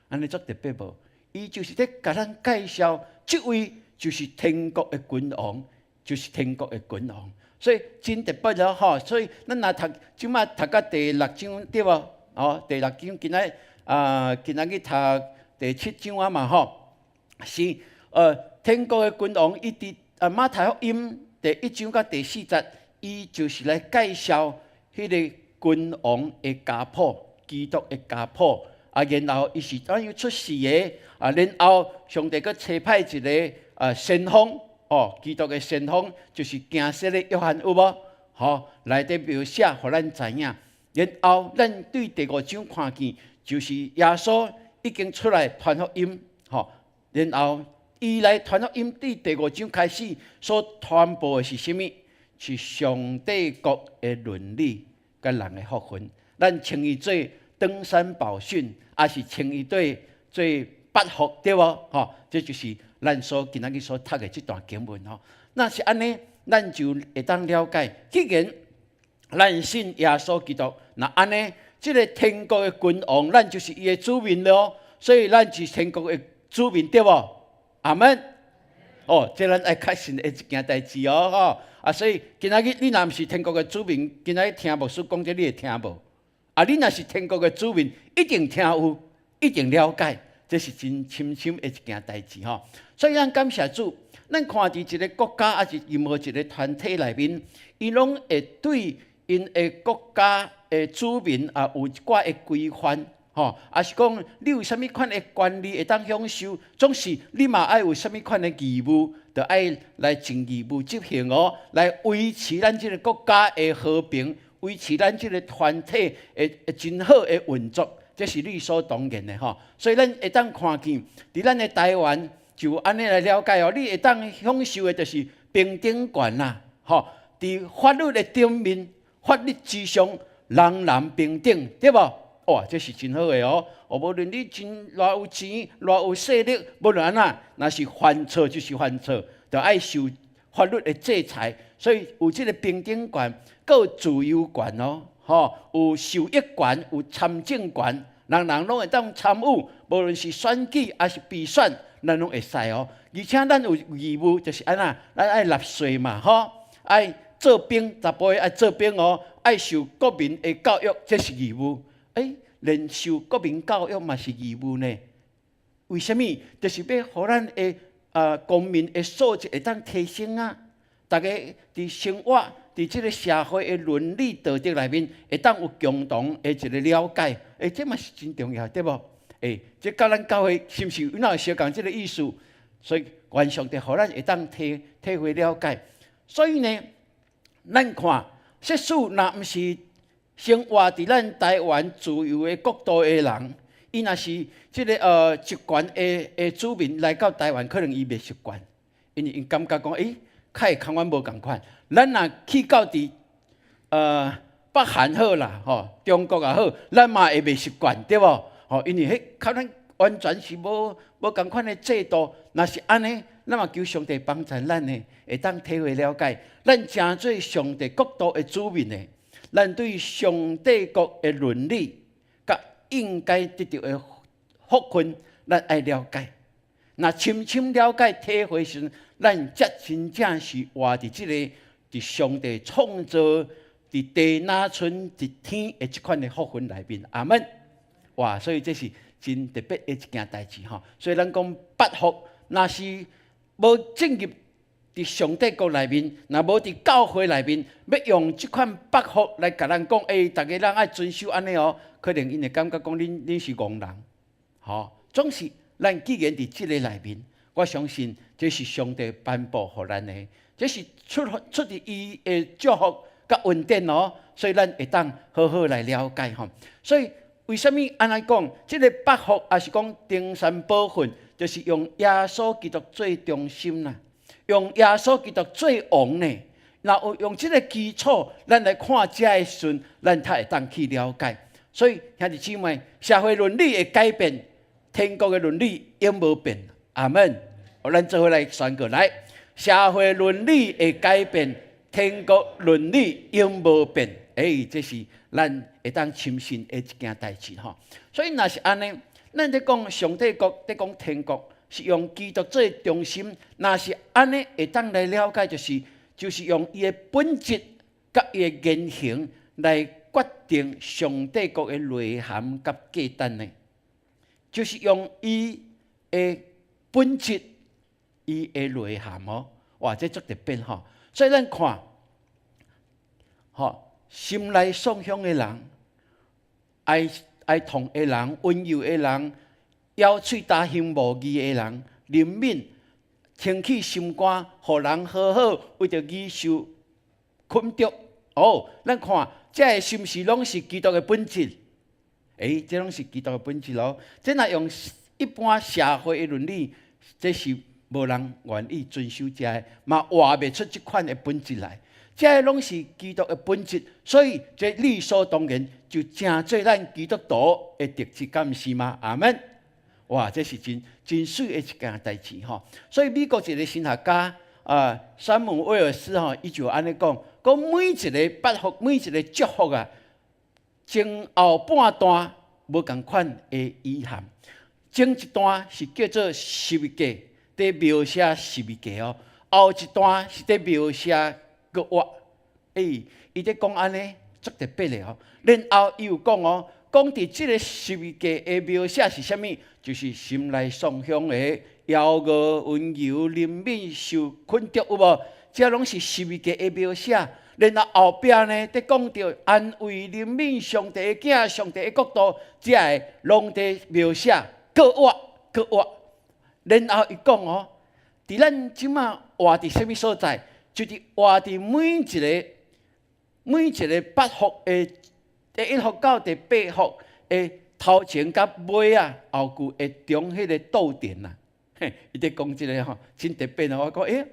按呢足特別無？伊就是咧共咱介紹，這位就是天國的君王，就是天國的君王，所以真特別咯吼。所以咱若讀，這馬讀到第六章對無？哦，第六章今仔啊，今仔去讀第七章啊嘛吼。是天國的君王，伊佇啊馬太福音第一章到第四節，伊就是來介紹彼个君王的家譜，基督的家譜。啊，然後伊是怎樣出世的？啊，然後上帝閣差派一个先鋒，哦，基督的先鋒就是行洗的約翰，有無？吼，來佇描寫，予咱知影。然後咱對第五章看見，就是耶穌已經出來傳福音，吼。然後伊來傳福音，對第五章開始所傳播的是啥物？是上帝國的倫理佮人的福分。咱稱伊做登山寶訓，抑是稱伊做做八福，對無？吼，這就是咱所今仔日所讀的這段經文吼。若是按呢，咱就會當了解，既然咱信耶穌基督，若按呢，這个天國的君王，咱就是伊的子民囉。所以咱是天國的子民，對無？阿門。哦，這咱愛確信的一件代誌哦，吼。啊，所以今仔日你若毋是天國的子民，今仔日聽牧師講這，你會聽無？啊，你若是天國的子民，一定聽有，一定了解，這是真深深的一件代誌吼。所以咱感謝主，咱看佇一个國家，抑是任何一个團體內面，伊攏會對𪜶的國家的子民啊，有一寡的規範，吼，抑是講你有啥物款的權利會當享受，總是你嘛愛有啥物款的義務，著愛來盡義務執行哦，來維持咱這个國家的和平。維持咱這个團體的真好的運作，這是理所當然的吼。所以咱會當看見，佇咱的台灣就按呢來了解哦。你會當享受的就是平等權啦，吼。佇法律的頂面，法律之上，人人平等，對無？哇，這是真好的哦。哦，無論你真偌有錢，偌有勢力，無論按怎，若是犯錯就是犯錯，著愛受法律的制裁。所以有這个平等權，閣有自由權哦，吼，有受益權，有參政權，人人攏會當參與，無論是選舉抑是被選，咱攏會使哦。而且咱有義務，就是按怎，咱愛納稅嘛，吼，愛做兵，查埔愛做兵哦，愛受國民的教育，這是義務。欸，連受國民教育嘛是義務呢？為啥物？就是欲予咱的公民的素質會當提升啊！逐家佇生活，佇這个社會的倫理道德內面，會當有共同的一个了解。欸，這嘛是真重要，對無？欸，這佮咱教會是毋是有哪有相仝這个意思？所以願上帝予咱會當體會了解。所以呢，咱看，即使若毋是生活佇咱台灣自由的國度的人，伊若是這个習慣的子民來到台灣，可能伊袂習慣，因為𪜶感覺講，欸，較會佇阮無仝款。咱若去到佇北韓好啦，吼，中國也好，咱嘛會袂習慣，對無？吼，因為彼佮咱完全是無仝款的制度。若是按呢，咱嘛求上帝幫助咱呢，會當體會了解，咱成做上帝國度的子民的，咱對上帝國的倫理佮應該得著的福分，咱愛了解。若深深了解體會時，咱才真正是活佇這个佇上帝創造佇地若賰佇天的這款的福分內面。阿門。哇！所以這是真特別的一件代誌吼。所以咱講八福，若是無進入佇上帝國內面，若無佇教會內面，欲用這款八福來共人講，欸，逐家人愛遵守按呢哦，可能𪜶會感覺講恁是戇人，吼。總是咱既然佇這个內面，我相信這是上帝頒布予咱的，這是出佇伊的祝福佮恩典哦，所以咱會當好好來了解吼。所以為啥物按呢講？這个八福抑是講登山寶訓，就是用耶穌基督做中心啦，用耶穌基督做王呢。若有用這个基礎，咱來看這个時陣，咱才會當去了解。所以兄弟姊妹，社會倫理會改變，天國的倫理永無變。阿門。咱做伙來宣告來，社會倫理會改變，天國倫理永無變。欸，這是咱會當深信的一件代誌吼。所以若是按呢，咱咧講上帝國，咧講天國，是用基督做中心。若是按呢，會當來了解，就是用伊的本質佮伊的言行來決定上帝國的內涵佮價值呢。就是用伊的本質，伊的內涵哦，哇，這足特別吼。所以咱看，吼，心內喪鄉的人，哀痛的人，溫柔的人，枵喙焦行無義的人，憐憫，清去心肝，予人和好，為著義受捆束。哦，咱看，這个是毋是攏是基督的本質？欸，這攏是基督的本質咯。這若用一般社會的倫理，這是無人願意遵守這个，嘛活袂出這款的本質來。這攏是基督的本質，所以這理所當然就成做咱基督徒的特質，敢毋是嗎？阿門。哇，這是真真媠的一件代誌吼。所以美國一个神學家啊，山姆威爾斯吼，伊就按呢講，講每一个八福，每一个祝福啊，前後半段無仝款的意涵。前一段是叫做十字架，佇描寫十字架哦；後一段是佇描寫復活。欸，伊咧講按呢，足特別的哦。然後伊有講哦，講佇這个十字架的描寫是啥物？就是心內喪鄉的、枵餓、溫柔、憐憫、受捆束，有無？這攏是十字架的描寫。然後後壁呢，佇講著安慰、憐憫上帝的囝、上帝的國度，這个攏佇描寫復活、復活。然後伊講哦，佇咱這馬活佇啥物所在？就是活佇每一个八福的第一福到第八福的頭前佮尾仔後句的中彼个逗點啦。嘿，伊佇講這个吼，真特別哦。我講欸，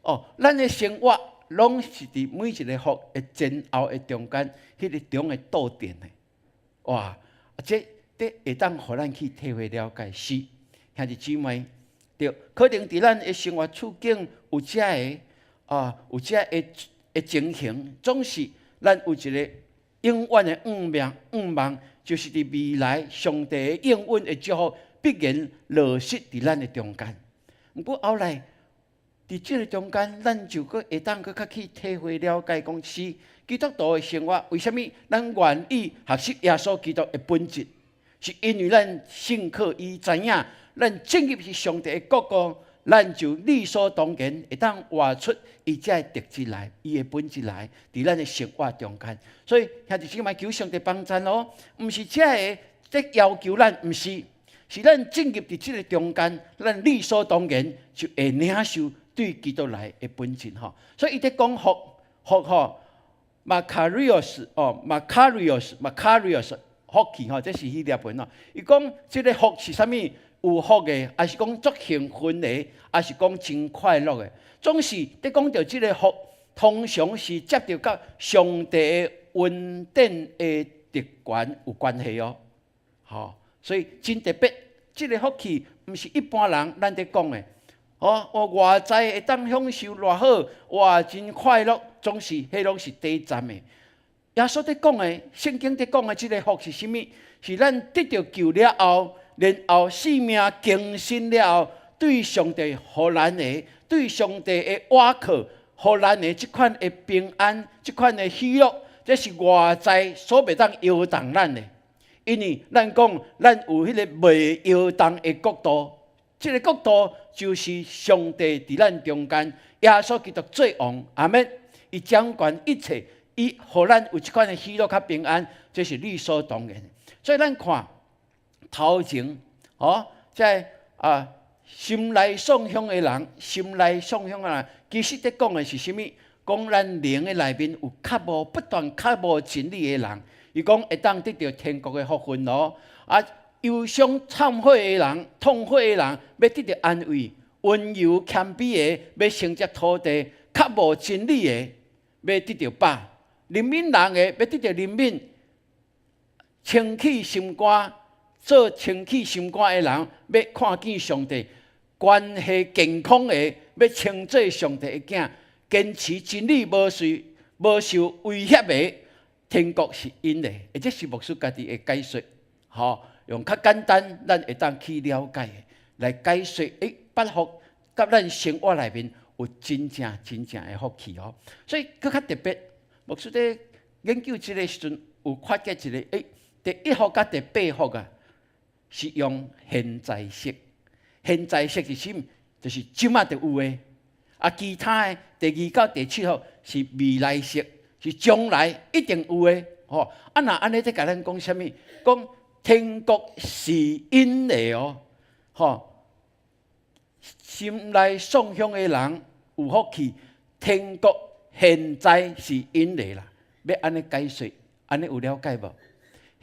哦，咱的生活攏是佇每一个福的前後的中間，彼个中的逗點的。哇，這會當予咱去體會了解是兄弟姊妹，對，可能佇咱的生活處境有這个啊，有這个的情形，總是咱有一个永遠的願望，願望就是佇未來上帝的應允的祝福，必必然落實佇咱的中間。毋過後來，佇這个中間，咱就閣會當閣較去體會了解，講是基督徒的生活，為啥物咱願意學習耶穌基督的本質？是因為咱信靠伊，知影咱進入是上帝的國度，咱就理所當然會當活出伊這个特質來，伊的本質來，佇咱的生活中間。所以兄弟姊妹，求上帝幫贊哦，毋是這个在要求咱，毋是，是咱進入佇這个中間，咱理所當然就會領受對基督來的本質吼。所以伊佇講福福吼，Makarios 哦，Makarios，Makarios 福氣吼，這是希臘文哦。伊講這个福是啥物？有福的，抑是講足興奮的，抑是講真快樂的。總是佇講著這个福，通常是接著佮上帝的恩典的特權有關係哦。吼，所以真特別，這个福氣毋是一般人咱佇講的。哦，我外在會當享受偌好，哇，真快樂，總是彼攏是短暫的。耶穌佇講的，聖經佇講的這个福是啥物？是咱得著救了後，然後生命更新了後，對上帝予咱的，對上帝的倚靠，予咱的這款的平安，這款的喜樂，這是外在所袂當搖動咱的。因為咱講，咱有彼个袂搖動的國度，這个國度就是上帝佇咱中間，耶穌基督做王，阿們，伊掌管一切，伊予咱有這款的喜樂佮平安，這是理所當然的。所以咱看頭前，哦，這个啊，心內喪向的人，心內喪向的人，其實佇講的是啥物？講咱靈的內面有渴慕，不斷渴慕真理的人，伊講會當得著天國的福分咯。啊，憂傷懺悔的人，痛悔的人，欲得著安慰；溫柔謙卑的，欲承接土地；渴慕真理的，欲得著飽；憐憫人的，欲得著憐憫；清氣心肝，做清氣心肝的人，欲看見上帝；關係健康的，欲稱做上帝的囝；堅持真理無受威脅的，天國是𪜶的。這是牧師家己的解說，吼，用較簡單，咱會當去了解的來解說。八福佮咱生活內面有真正真正的福氣哦。所以閣較特別，牧師佇研究這个時陣有發覺一个，第一福佮第八福啊，是用現在式。現在式是啥物？就是這馬就有的。啊，其他的第二到第七福是未來式，是將來一定有的。吼，啊，若按呢佇共咱講啥物？講天國是𪜶的哦，吼，心內喪向的人有福氣，天國現在是𪜶的啦。欲按呢解說，按呢有了解無？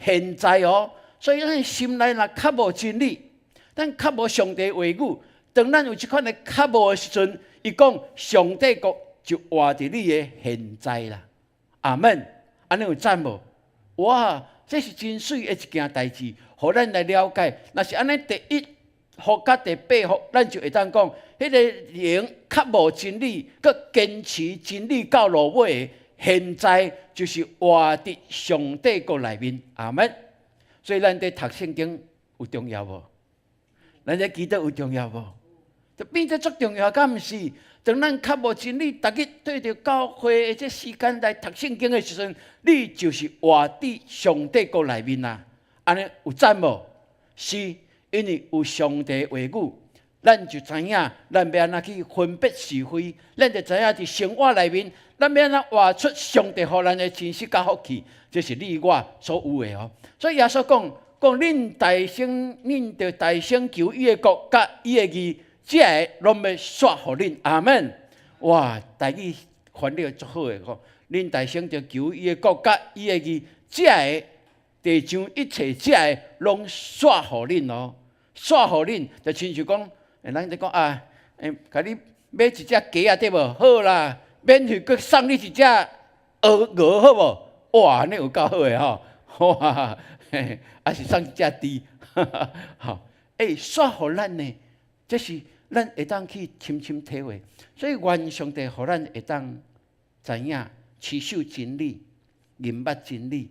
現在哦，所以咱心內若較無真理，咱較無上帝話語，當咱有這款的渴慕的時陣，伊講上帝國就活佇你的現在啦。阿們，按呢有讚無？哇，這是真媠的一件代誌，予咱來了解。若是按呢，第一福佮第八福，咱就會當講，彼个靈較無真理，閣堅持真理到落尾，現在就是活佇上帝國內面。阿們，所以咱佇讀聖經有重要無？咱佇祈禱有重要無？就變做足重要，敢毋是？當咱較無真理，逐日對著教會的這時間來讀聖經的時陣，你就是活佇上帝國內面啊！按呢有讚無？是，因為有上帝話語，咱就知影咱欲按怎去分別是非，咱就知影佇生活內面，咱欲按怎活出上帝予咱的真實佮福氣，這是你我所有的哦。所以耶穌講，講恁大先，恁著大先求伊的國佮伊的義。這个攏欲煞予恁，阿們。哇，台語翻譯足好的吼，恁大先著求伊的國佮伊的義，這个地上一切這个攏煞予恁哦，煞予恁，就親像講，人佇講啊，共你買一隻雞仔對無？好啦，免費閣送你一隻鵝鵝好無？哇，按呢有夠好的吼，哇，嘿，抑是送一隻豬，吼，煞予咱呢，這是咱會當去深深體會，所以願上帝予咱會當知影持守真理、認捌真理，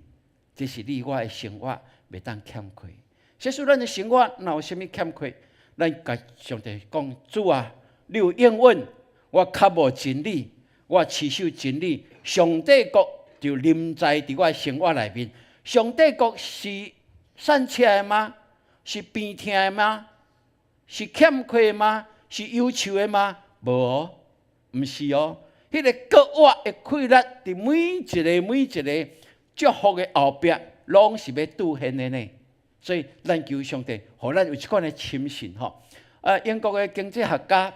這是你我的生活袂當欠缺。假使咱的生活若有啥物欠缺，咱共上帝講：主啊，你有應允，我渴慕真理，我持守真理，上帝國就臨在佇我生活內面。上帝國是散赤的嗎？是病痛的嗎？是欠缺的嗎？是憂愁的嗎？無哦，毋是哦。彼個割我的氣力，佇每一个每一个祝福的後壁，攏是欲兌現的呢。所以，咱求上帝，予咱有這款的深信吼。英國的經濟學家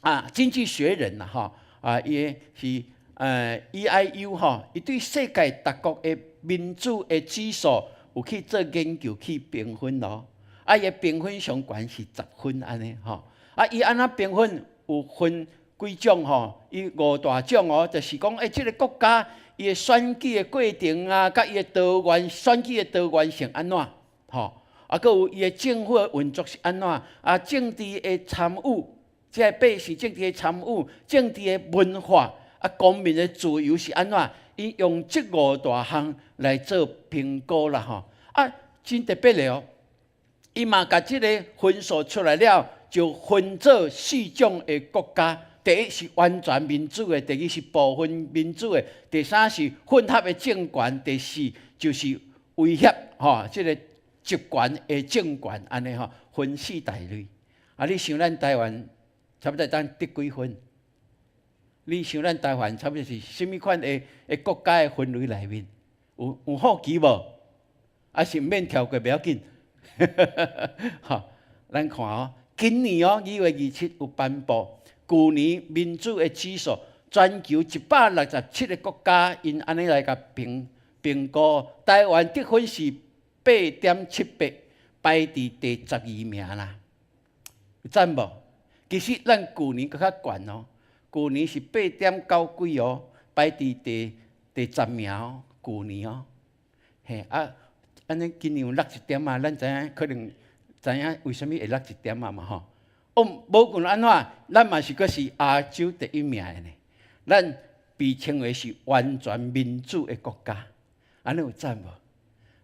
啊，經濟學人啦吼，啊，伊是EIU 吼，伊對世界各國的民主的指數有去做研究去評分咯。啊，伊的評分上懸是10分按呢吼。啊，伊按怎評分？有分幾種吼？伊五大種哦，就是講這个國家伊的選舉的過程啊，佮伊的多元選舉的多元性按怎吼？啊，閣有伊的政府的運作是按怎？啊，政治的參與，這个百姓政治的參與，政治的文化，啊，公民的自由是按怎？伊用這五大項來做評估啦吼。啊，真特別的哦，伊嘛共這个分數出來了，就分做四種的國家。第一是完全民主的，第二是部分民主的，第三是混合的政權，第四就是威脅吼，這个集權的政權按呢吼，分四大類。啊，你想咱台灣差不多當得幾分？你想咱台灣差不多是啥物款的國家的分類內面？有好奇無？抑是毋免跳過袂要緊？吼，咱看哦，今年哦，2月27有頒布舊年民主的指數，全球167個國家𪜶按呢來共評估，台灣得分是8.78，排佇第12名啦。有讚無？其實咱舊年閣較懸哦，舊年是8.9幾哦，排佇第10名哦，舊年哦，嘿啊，按呢今年有落一點啊，咱知影可能知影為啥物會落一點仔嘛吼。哦，無論按怎，咱嘛是閣是亞洲第一名的呢。咱被稱為是完全民主的國家，按呢有讚無？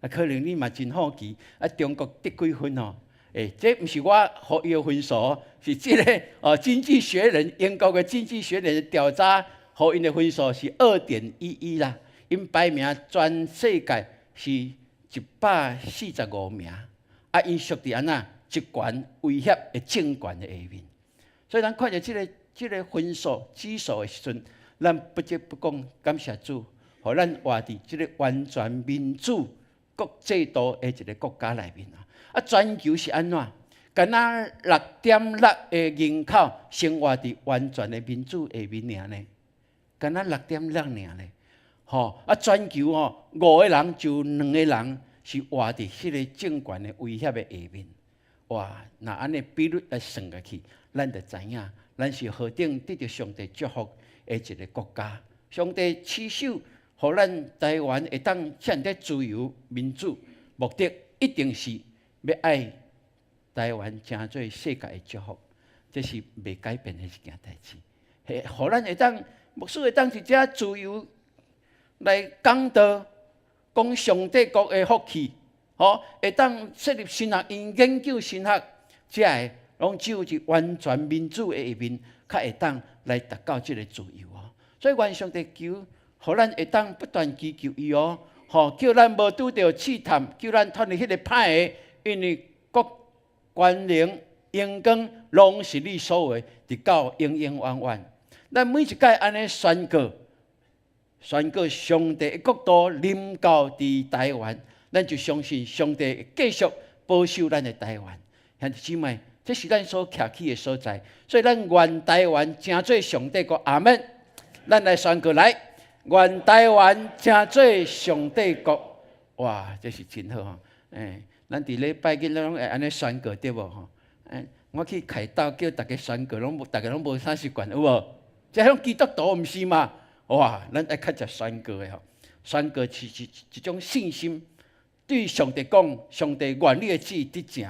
啊，可能你嘛真好奇，啊，中國得幾分哦？這毋是我予伊的分數，是這个哦，《經濟學人》英國的《經濟學人》調查，予𪜶的分數是2.11啦。𪜶排名全世界是145名，啊，𪜶屬佇按怎集權威脅的政權的下面。所以咱看著這个分數指數的時陣，咱不得不講感謝主，予咱活佇這个完全民主國制度的一个國家內面啊。啊，全球是按怎？敢若6.6的人口生活佇完全的民主下面爾呢？敢若6.6爾呢？吼！啊，全球吼五個人就有兩個人是活佇彼个政權的威脅的下面。哇！若按呢比率來算落去，咱就知影，咱是何等得著上帝祝福的一个國家。上帝持守，予咱台灣會當遮爾自由民主，目的一定是欲愛台灣成做世界的祝福，這是袂改變的一件代誌。予咱會當牧師會當佇遮自由來講道，講上帝國的福氣，吼，會當設立神學院研究神學，這个攏只有佇完全民主的下面，較會當來達到這个自由哦。所以願上帝求，予咱會當不斷祈求伊哦，吼，叫咱無拄著試探，叫咱脫離彼个歹的，因為國權能、榮光，攏是你所有的，直到永永遠遠。咱每一擺按呢宣告，宣告上帝的國度臨到佇台灣，咱就相信上帝會繼續保守咱的台灣。兄弟姊妹，這是咱所徛起的所在，所以咱願台灣成做上帝國。阿們，咱來宣告來，願台灣成做上帝國。哇，這是真好吼！咱佇禮拜日攏會按呢宣告對無吼？我去凱道叫逐家宣告，攏無，逐家攏無啥習慣，有無？這種基督徒毋是嘛？哇，咱愛較濟宣告的吼，宣告是一種信心，對上帝講，上帝願你的旨意得成。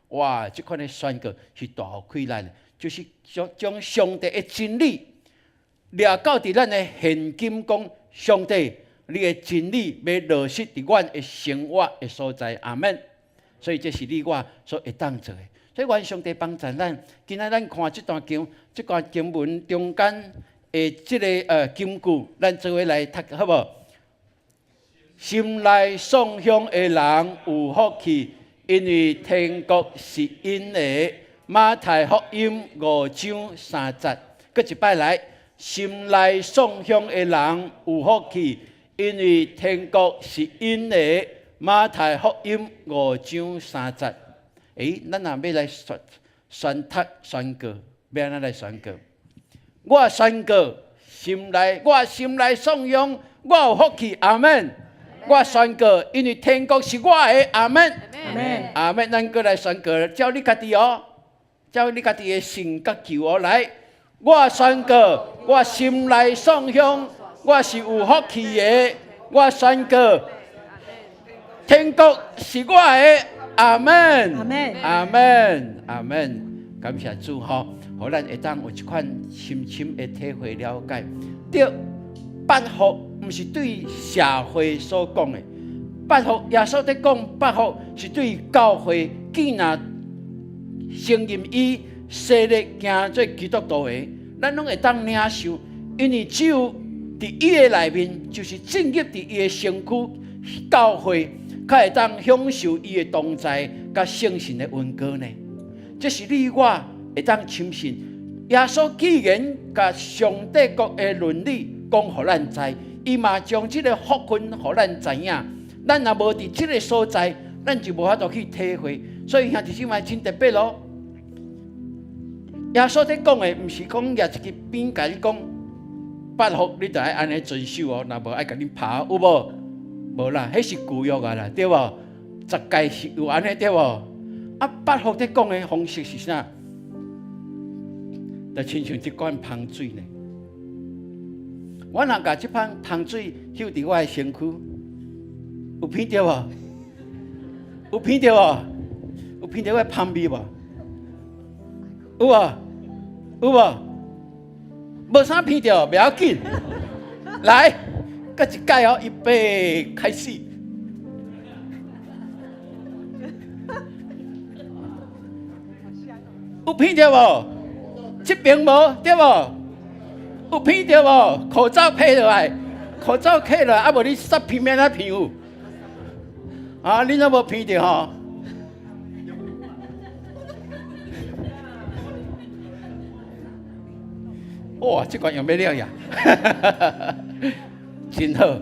哇，這款的宣告是大有氣力的，就是將上帝的真理掠到佇咱的現今講，上帝，你的真理欲落實佇阮的生活的所在，阿們。所以這是你我所會當做的。所以願上帝幫助咱。今仔咱看這段經，這段經文中間的這个金句，咱做伙來讀好無？心內喪鄉的人有福氣，因為天國是𪜶的。馬太福音5章3節，閣一擺來，心內喪鄉的人有福氣，因為天國是𪜶的。馬太福音五章三節。欸，咱若欲來宣讀宣告，欲按怎來宣告？我宣告，我心內喪鄉，我有福氣，阿門。我宣告，因為天國是我的，阿門。阿門。咱閣來宣告，照你家己哦，照你家己的性格求哦來。我宣告，我心內喪鄉，我是有福氣的。我宣告，天國是我的，阿門。阿門。阿門，阿門。感謝主吼，予咱會當有這款深深的體會了解。對，八福毋是對社會所講的，八福耶穌佇講八福是對教會，既若承認伊設立行做基督徒的，咱攏會當領受，因為只有佇伊的內面，就是進入佇伊的身軀教會，較會當享受伊的同在，佮聖神的恩膏呢。這是你我會當深信。耶穌既然共上帝國的倫理講予咱知，伊嘛將這个福分予咱知影。咱若無佇這个所在，咱就無法度去體會。所以兄弟姊妹真特別咯。耶穌佇講的，毋是講舉一支鞭共你講八福，你著愛按呢遵守哦，若無愛共你拍，有無？無啦，彼是舊約啊啦，對無？十誡是有按呢對無？啊，八福佇講的方式是啥？就親像這罐芳水呢。我若共這罐芳水嗅佇我的身軀，有鼻著無？有鼻著無？有鼻著我的芳味無？有無？有無？無啥鼻著，袂要緊。來，閣一擺哦，預備開始。有鼻著無？這邊無對無？有鼻著無？口罩披落來，口罩披落來，啊無你煞鼻欲按怎鼻有？啊，你若無鼻著吼？哇，這罐用欲了呀！真好，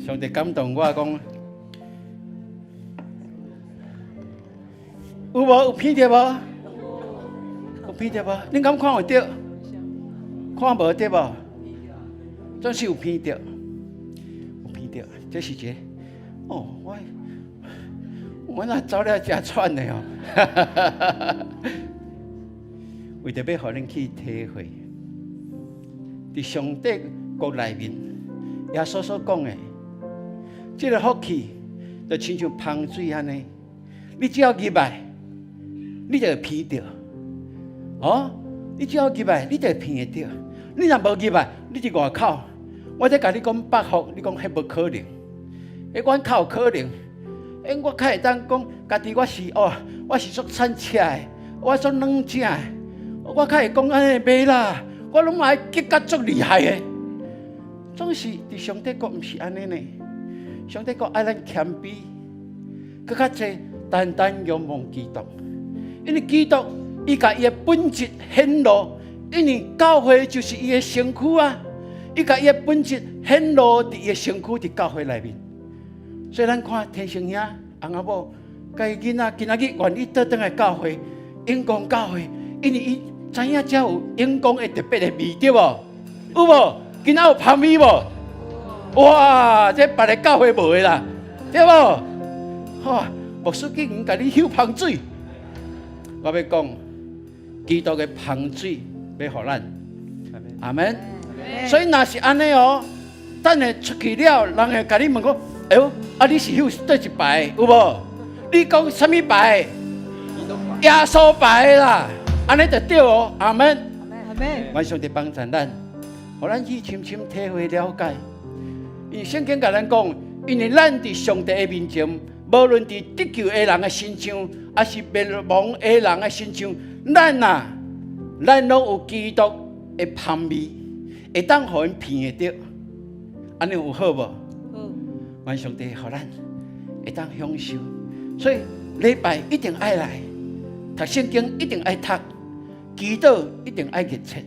上帝感動我講，有無？有鼻著無？有鼻著無？恁敢看有著？看無對無？總是有鼻著，有鼻著，這是一个。哦，我若走了誠喘的哦。為著欲予恁去體會，佇上帝國內面，耶穌所講的，這个福氣就親像芳水按呢，你只要入來，你就會鼻著。哦，你只要入來，你就會鼻會著。你若無入來，你佇外口，我咧共你講八福，你講彼無可能。欸，阮較有可能。欸，我較會當講，家己我是哦，我是足慘赤的，我足軟正的，我較會講按呢袂啦，我攏嘛愛激甲足厲害的。總是佇上帝國毋是按呢呢，上帝國愛咱謙卑，閣較濟單單仰望基督，因為基督伊共伊的本質顯露，因為教會就是伊的身軀啊，伊共伊的本質顯露佇伊的身軀佇教會內面。所以咱看天成兄、翁仔某，共伊囡仔今仔日願意倒轉來教會，永光教會，因為伊知影遮有永光的特別的味，對無？有無？今仔有芳味無？哇！這別个教會無的啦，對無？吼，牧師竟然共你嗅芳水，我欲講，基督的芳水欲予咱，阿門。所以若是按呢哦，等下出去了，人會共你問講。哎喲，啊你是嗅佗一排有無？你講啥物牌？耶穌牌啦，按呢就對哦，阿門。阿門。願上帝幫助咱，予咱去深深體會了解。因為聖經共咱講，因為咱佇上帝的面前，無論佇得救的人的身上，抑是滅亡的人的身上，咱啊，咱攏有基督的香味，會當予𪜶聞會著，按呢有好無？好。願上帝予咱會當享受，所以禮拜一定愛來，讀聖經一定愛讀，祈禱一定愛熱切，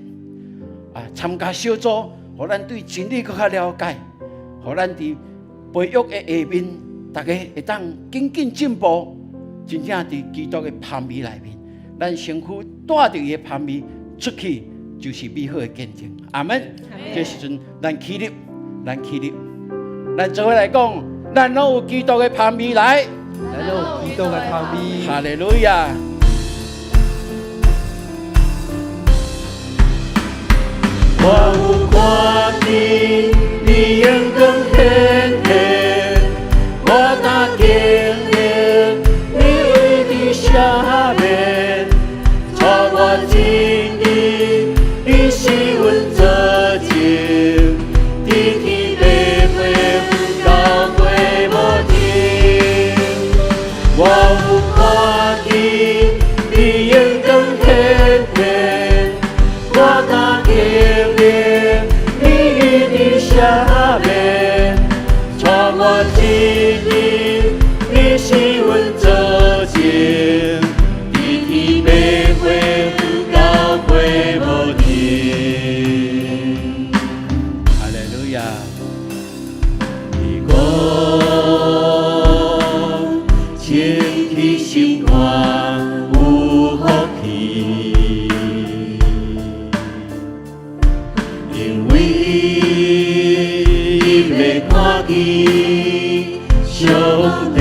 啊，參加小組，予咱對真理閣較了解，予咱佇培育的下面，大家會當緊緊進步，真正佇基督的香味內面，咱身軀帶著伊的香味出去，就是美好的見證。阿門。這時陣，咱起立，咱起立，咱做伙來講，咱攏有基督的香味來。咱攏有基督的香味。哈利路亞。我有看見你榮光顯現，我若經歷你的赦免，帶我進入你是阮做證，佇天父教會無停。我有看見你榮光顯現，我若經歷你的赦免，帶我進入你是阮做證，佇天父教會無停。哈利路亞。伊講清氣心肝有福氣，因為伊欲看見上帝。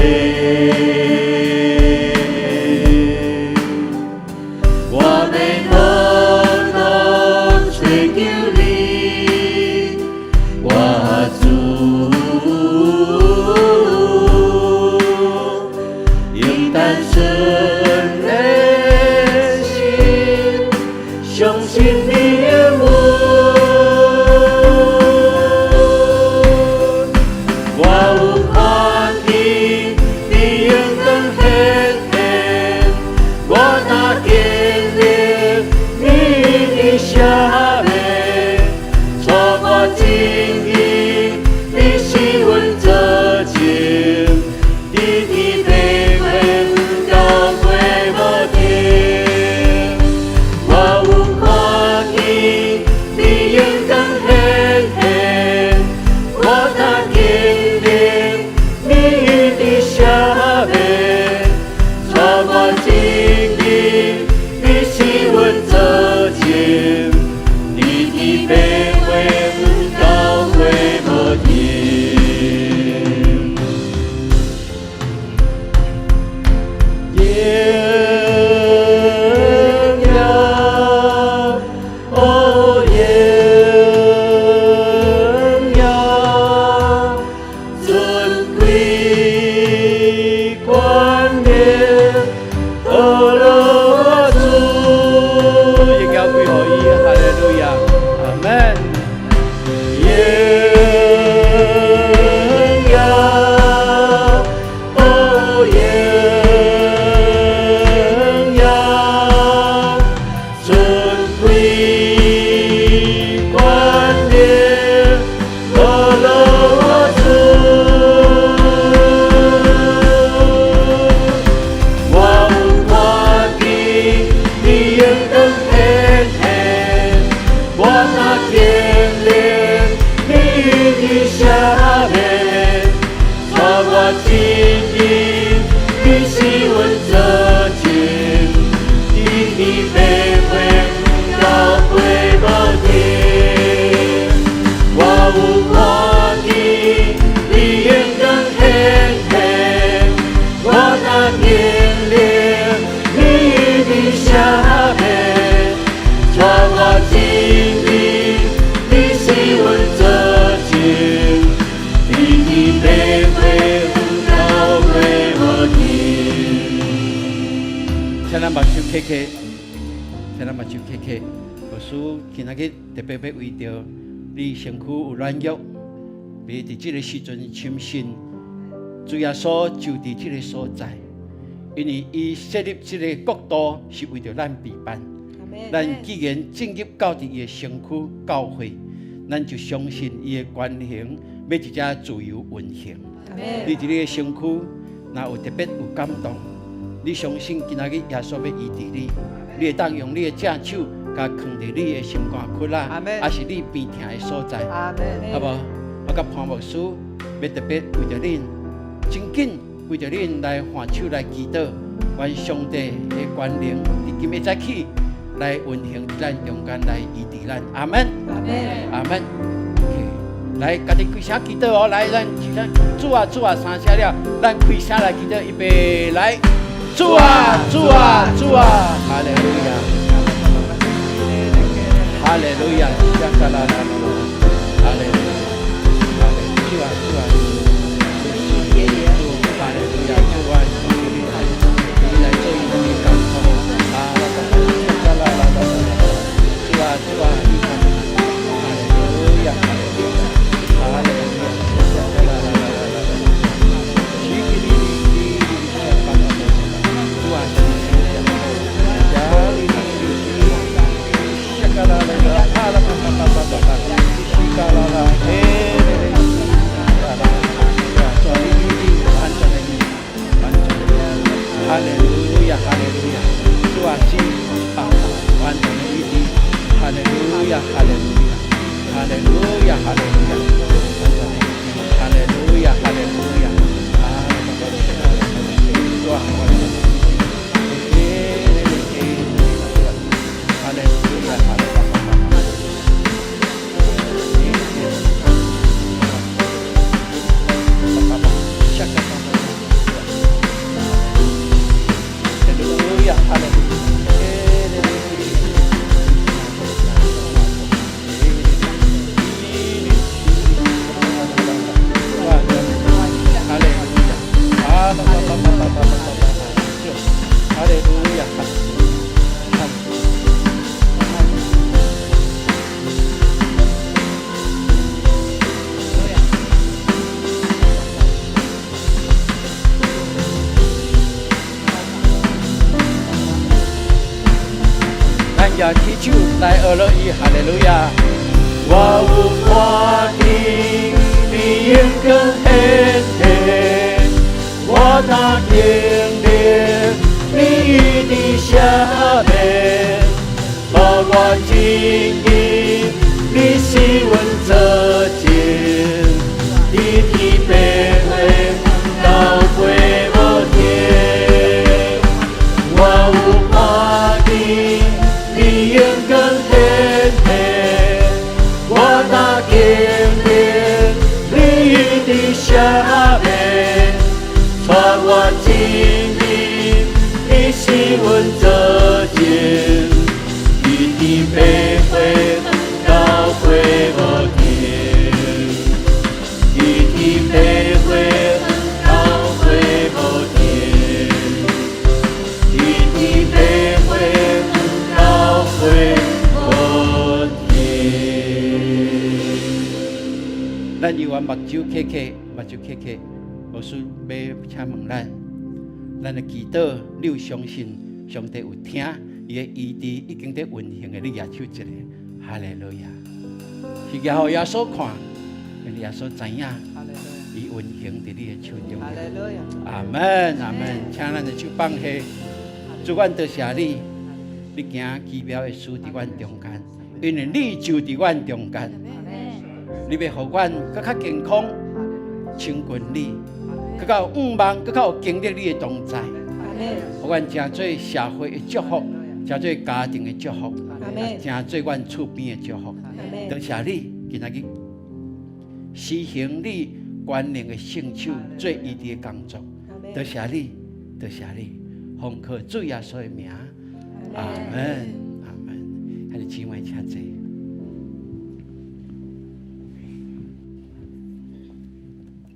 我欲苦苦追求你，我主，用單純的心，相信你的恩。我有看見你榮光顯現，我若經歷你的赦免，帶我進入你是阮做證，佇天父教會無停。我有看見你榮光顯現，我若經歷你的赦免，帶我進入你是阮做證，佇天父教會無停。榮耀，哦，榮耀，尊貴冠冕，阿羅主，榮耀歸予伊，哈利路亞，阿門。榮耀，哦，榮耀，尊貴冠冕，阿羅主。我有看見你榮光顯現，我若經歷你的赦免，帶我進入你是阮做證，佇天父教會無停。我有看見你榮光顯現，我若經歷你的赦免，帶我進入你是阮做證，佇天父教會無停。請咱目睭瞌瞌，請咱目睭瞌瞌。牧師今仔日特別欲為著你身軀有軟弱，欲佇這个時陣深信，主耶穌就佇這个所在，因為伊設立這个國度是為著咱備辦。咱既然進入到佇伊的身軀教會，咱就相信伊的權能欲佇遮自由運行。你佇你的身軀，若有特別有感動，你相信今仔日耶穌欲醫治你，你會當用你的正手，共囥佇你的心肝窟仔，抑是你病疼的所在，好無？我佮潘牧師欲特別為著恁，真緊為著恁來換手來祈禱，願上帝的權能佇今日早起來運行佇咱中間來醫治咱。阿門。阿門。來，家己開聲祈禱哦！來，咱主啊主啊三聲了，咱開聲來祈禱，預備來，主啊主啊主啊，哈利路亞，哈利路亞，啦啦啦啦，哈利路亞，哈利，主啊主啊，哈利路亞，主啊，你來做伊的工作，啊啦啦啦啦啦，主啊主啊，哈利路亞，哈利路亞。哈利路亞，啦啦啦啦啦啦，主啊，啦啦啦，啦啦啦啦啦啦，啦啦，嘿，啦啦，主啊，你你完全的你，完全的，哈利路亞，哈利路亞，主啊，主啊，完全的醫治，哈利路亞，哈利路亞，哈利路亞，哈利路亞，完全的醫治，哈利路亞，哈利路亞，啊，主啊，完全的醫治，哈利路亞，哈利路亞，哈利路亞，哈利路亞。哈利路亞，哈啦啦啦啦啦啦啦啦，哈利路亞，哈利路亞。咱舉起手來學落伊，哈利路亞。我有看見你榮光顯現，我若經歷你醫治赦免，予我知影你是阮做證，佇天父到飛無停。我有看見你榮光顯現，我若經歷你醫治赦免，帶我進入你是阮做證，佇天父到飛無停，佇天父到飛無停，佇天父到飛無停。咱猶原目睭瞌瞌，目睭瞌瞌，牧師欲請問咱，咱的祈禱，你有相信上帝有聽，伊的醫治已經佇運行的，你舉手一下，哈利路亞！是舉予耶穌看，因為耶穌知影，伊運行佇你的手中。哈利路亞！阿門，阿門。請咱的手放下，主，阮多謝你，你行奇妙的事佇阮中間，因為你就佇阮中間。你欲予阮閣較健康，親近你，閣較有向望，閣較有經歷你的同在，予阮成做社會的祝福，成做家庭的祝福，成做阮厝邊的祝福。多謝你，今仔日施行你權能的聖手做醫治的工作。多謝你，多謝你，奉靠主耶穌的名，阿門，阿門。兄弟姊妹請坐。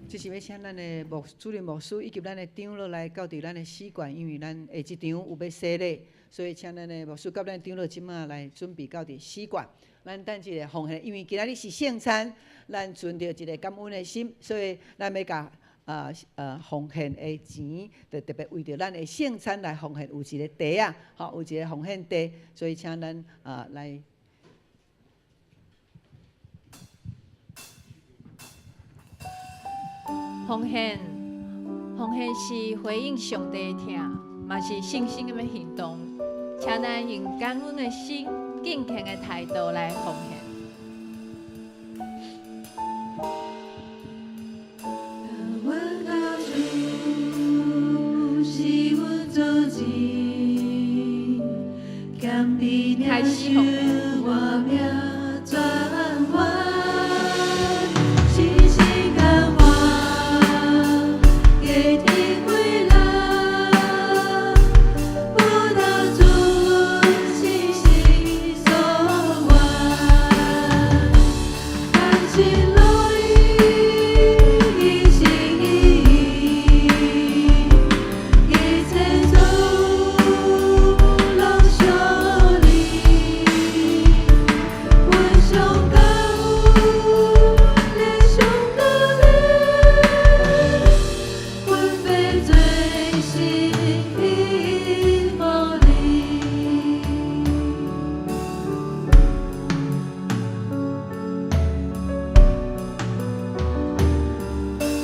這是欲請咱的牧主任牧師以及咱的長老來到佇咱的司館，因為咱下一場有欲洗禮，所以請咱的牧師佮咱長老這馬來準備到佇司館。咱等一下奉獻，因為今仔日是聖餐，咱存著一个感恩的心，所以咱欲共奉獻的錢，就特別為著咱的聖餐來奉獻，有一个袋仔，吼，有一个奉獻袋，所以請咱來。奉獻，奉獻是回應上帝的疼，嘛是信心的行動。請咱用感恩的心、敬虔的態度來奉獻。阮家主是阮祖先，兼伫開始奉獻。我命轉彎，信心感化，家天回來，不到主信心所願，甘心樂意，一心一意，一切做攏屬你。阮上感恩，你上感恩，阮欲做心予你。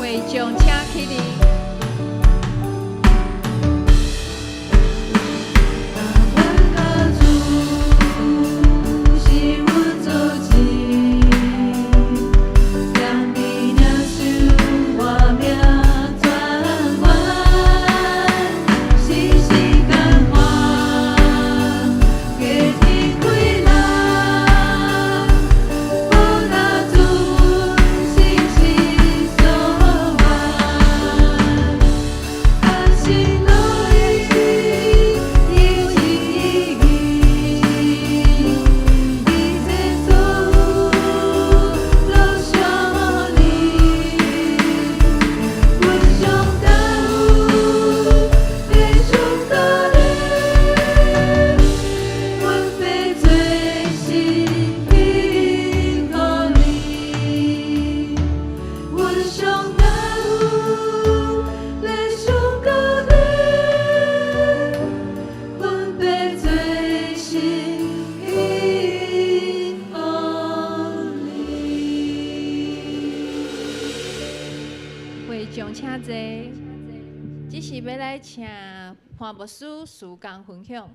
會眾請起立。阮家主是阮祖先，兼伫領受我命轉彎，信心感化，家天開來，報答主信心所願，甘心樂意，一心一意，一切所有攏屬你。阮上感恩，你上感恩，阮欲做心予你。阮上感恩，你上感恩，阮欲做心予你。會眾請坐，這是欲來請潘牧師事工分享。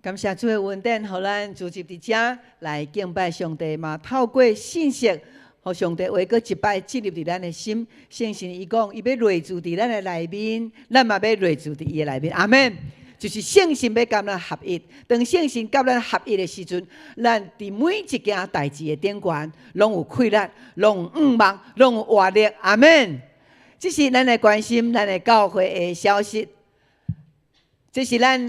感謝主的恩典，予咱聚集佇遮來敬拜上帝嘛。透過信息，予上帝話閣一擺進入佇咱的心。相信伊講，伊欲內住佇咱的內面，咱嘛欲內住佇伊的內面。阿們。就是聖神欲佮咱合一。當聖神佮咱合一的時陣，咱佇每一件代誌的頂懸，攏有氣力，攏有向望，攏有活力。阿們。這是咱來關心咱的教會的消息。這是咱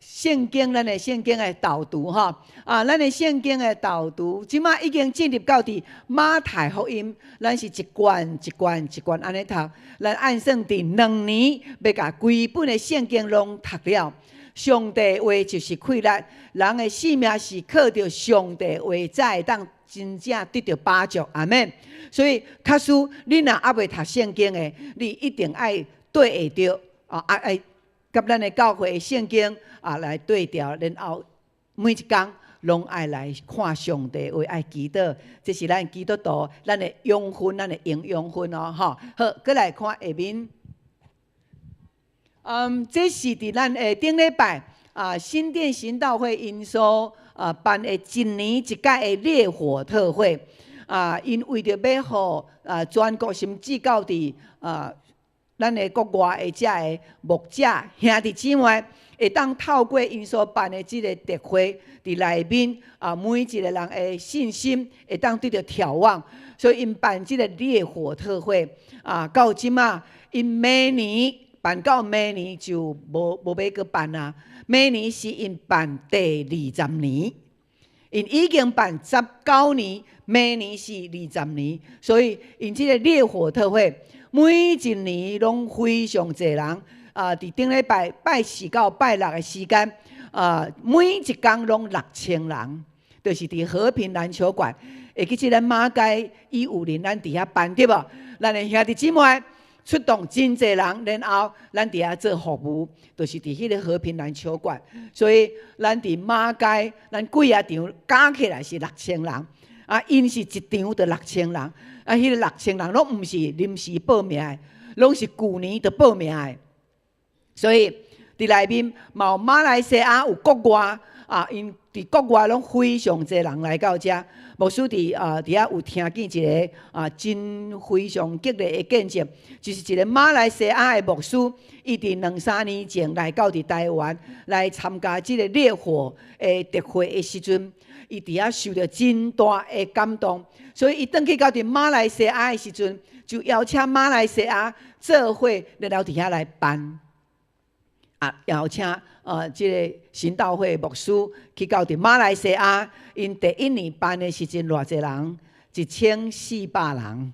聖經，咱的聖經的導讀吼啊，咱的聖經的導讀，這馬已經進入到佇馬太福音，咱是一卷一卷一卷按呢讀，咱按算佇2年欲共規本的聖經攏讀了。上帝話就是氣力，人的性命是靠著上帝話才會當真正得著飽足。阿們。所以，假使你若猶未讀聖經的，你一定愛對會著啊，愛佮咱的教會的聖經啊來對調，然後每一工攏愛來看上帝話，愛祈禱，這是咱基督徒咱的養分，咱的營養分哦，吼。好，閣來看下面。這是佇咱的頂禮拜啊，新店行道會𪜶所辦的一年一屆的烈火特會啊，𪜶為著欲予全國甚至到佇咱的國外的遮个牧者兄弟姊妹，會當透過𪜶所辦的這个特會，佇內面啊，每一個人的信心會當得著挑旺，所以𪜶辦這个烈火特會啊，到這馬𪜶明年辦到明年就無欲閣辦啊，明年是𪜶辦第二十年，𪜶已經辦19年，明年是二十年，所以𪜶這个烈火特會每一年攏非常濟人啊！佇頂禮拜拜四到拜六的時間啊，每一工攏6000人。就是佇和平籃球館。會記得咱馬偕150，咱佇遐辦對無？咱的兄弟姊妹出動真濟人，然後咱佇遐做服務，就是佇彼個和平籃球館。所以咱佇馬偕，咱幾仔場加起來是6000人，啊，𪜶是一場就六千人，啊，彼個六千人攏毋是臨時報名的，攏是舊年就報名的。所以佇內面嘛有馬來西亞，有國外啊，𪜶佇國外攏非常濟人來到遮。牧師佇遐有聽見一個啊真非常激烈的見證，就是一個馬來西亞的牧師，伊佇兩三年前來到佇台灣來參加這個烈火的特會的時陣，伊佇遐受著真大的感動，所以伊轉去到佇馬來西亞的時陣，就邀請馬來西亞做伙，然後佇遐來辦。啊，邀請這个神道會牧師去到佇馬來西亞，𪜶第一年辦的時陣，偌濟人？1400人，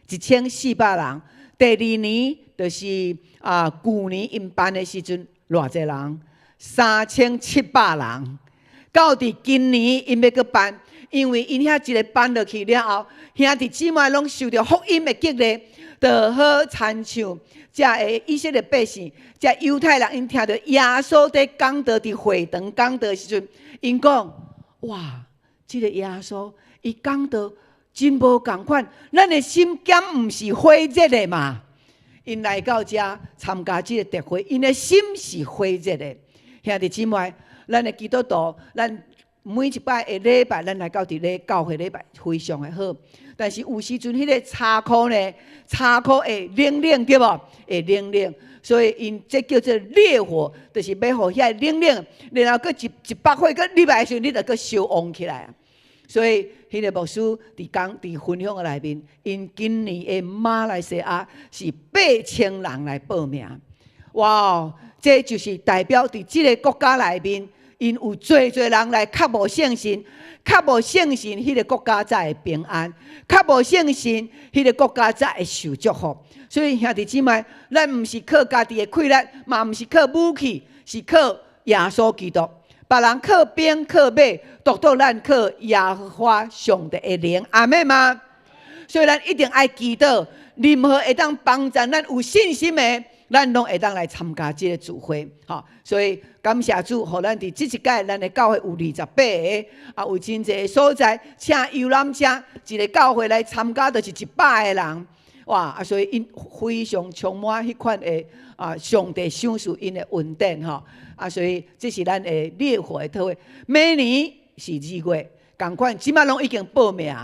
一千四百人。第二年就是啊，舊年𪜶辦的時陣，偌濟人？3700人。到佇今年𪜶欲閣辦，因為𪜶遐一个辦落去了後，兄弟姊妹攏受著福音的激勵，就好親像遮个以色列百姓，遮猶太人，𪜶聽著耶穌佇講道，佇會堂講道的時陣，𪜶講：哇，這个耶穌伊講道真無仝款，咱的心敢毋是火熱的嘛？𪜶來到遮參加這个特會，𪜶的心是火熱的。兄弟姊妹，咱的基督徒，咱每一擺的禮拜，咱來到佇咧教會禮拜，非常的好。但是有時陣彼个柴箍呢，柴箍會冷冷對無？會冷冷，所以𪜶這叫做烈火，就是欲予遐冷冷，然後閣一把火閣入來的時陣，你就閣燒旺起來啊。所以，彼个牧師佇講佇分享的內面，𪜶今年的馬來西亞是8000人來報名。哇！這就是代表佇這个國家內面，𪜶有濟濟人來渴慕聖神，渴慕聖神，彼个國家才會平安；渴慕聖神，彼个國家才會受祝福。所以兄弟姊妹，咱毋是靠家己的氣力，嘛毋是靠武器，是靠耶穌基督。別人靠兵靠馬，獨獨咱靠耶和華上帝的靈。阿們嗎？所以咱一定愛祈禱，任何會當幫助咱有信心的，咱攏會當來參加這个聚會，吼。所以感謝主，予咱佇這一屆，咱的教會有28個，啊，有真濟所在，請遊覽車，一个教會來參加，就是100個人，哇！啊，所以𪜶非常充滿彼款的啊，上帝賞賜𪜶的恩典，吼。啊，所以這是咱的烈火的特會，明年是2月，仝款，這馬攏已經報名，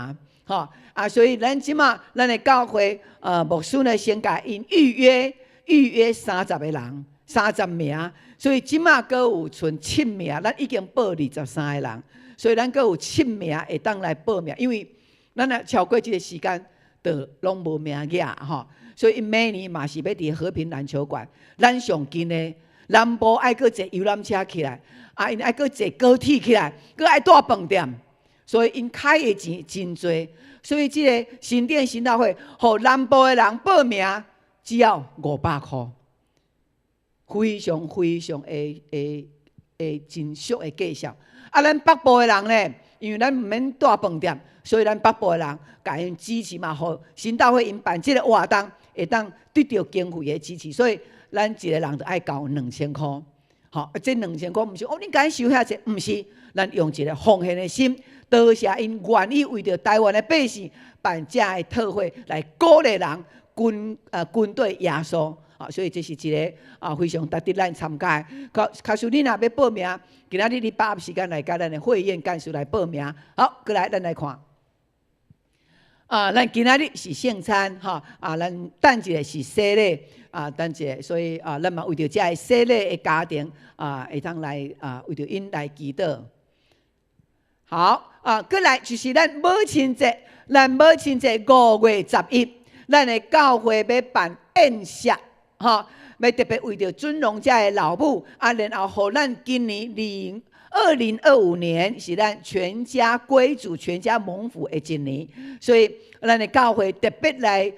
吼。啊，所以咱這馬咱的教會，牧師呢先共𪜶預約。預約30個人，30名，所以這馬閣有賰七名，咱已經報23個人，所以咱閣有七名會當來報名，因為咱若超過這个時間，就攏無名額吼。所以明年嘛是欲佇和平籃球館，咱上近的南部愛閣坐遊覽車起來，啊，𪜶愛閣坐高鐵起來，閣愛蹛飯店，所以𪜶開的錢真濟，所以這个新店神道會，予南部的人報名，只要500箍，非常非常的的的真俗的價數。啊，咱北部的人呢，因為咱毋免蹛飯店，所以咱北部的人共𪜶支持嘛，予神道會𪜶辦這个活動，會當得著經費的支持，所以咱一个人就愛交兩千箍。吼，啊，這兩千箍毋是哦，恁共收遐濟，毋是，咱用一个奉獻的心，多謝𪜶願意為著台灣的百姓辦這个特會來鼓勵人。跟隨耶穌啊，所以這是一个啊非常值得咱參加的。假使你若欲報名，今仔日你把握時間來共咱的會員幹事來報名。好，過來咱來看。啊，咱今仔日是聖餐吼，啊，咱等一下是洗禮啊，等一下，所以啊，咱嘛為著這个洗禮的家庭啊，會當來啊，為著𪜶來祈禱。好啊，過來就是咱母親節，咱母親節5月11。咱的教會欲辦宴席，吼，欲特別為著尊榮遮的老母，啊，然後予咱今年二2025年是咱全家歸主、全家蒙福的一年，所以咱的教會特別來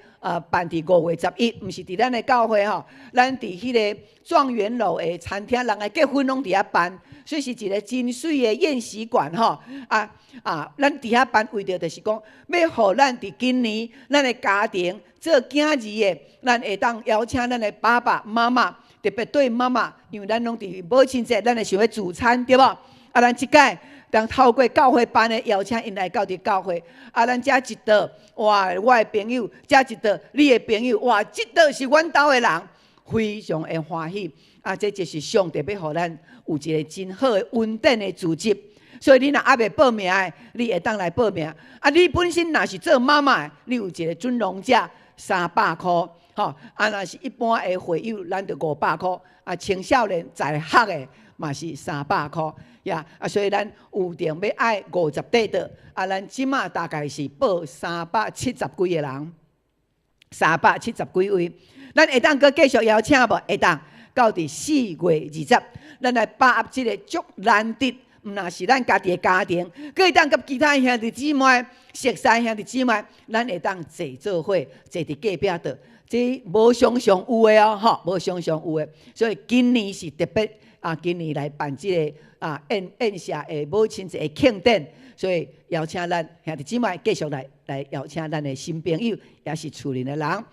辦佇5月11，毋是佇咱的教會吼，咱佇彼个狀元樓的餐廳，人的結婚攏佇遐辦，所以是一个真媠的宴席館吼。啊啊，咱佇遐辦，為著就是講，欲予咱佇今年咱的家庭做囝兒的，咱會當邀請咱的爸爸媽媽，特別對媽媽，因為咱攏佇母親節，咱會想欲聚餐，對無？啊，咱這擺當透過教會辦的邀請𪜶來到佇教會，啊，咱遮一桌，哇，我的朋友，遮一桌你的朋友，哇，這桌是阮兜的人，非常的歡喜。啊，這就是上帝欲予咱有一個真好的恩典的組織。所以你若猶未報名的，你會當來報名。啊，你本身若是做媽媽的，你有一個尊榮價300箍，吼。啊，若是一般的會友，咱就500箍。啊，青少年在學的嘛是300箍。呀，啊，所以咱有定欲愛50塊桌，啊，咱這馬大概是報370幾個人，370幾位，咱會當閣繼續邀請無？會當，到佇4月20，咱來把握這个足難得，毋若是咱家己的家庭，閣會當佮其他兄弟姊妹、熟似兄弟姊妹，咱會當坐做伙，坐佇隔壁桌，這無常常有的哦，吼，無常常有的，所以今年是特別啊，今年來辦這个啊宴宴席的母親節的慶典，所以邀請咱兄弟姊妹繼續來邀請咱的新朋友，也是厝裡的人。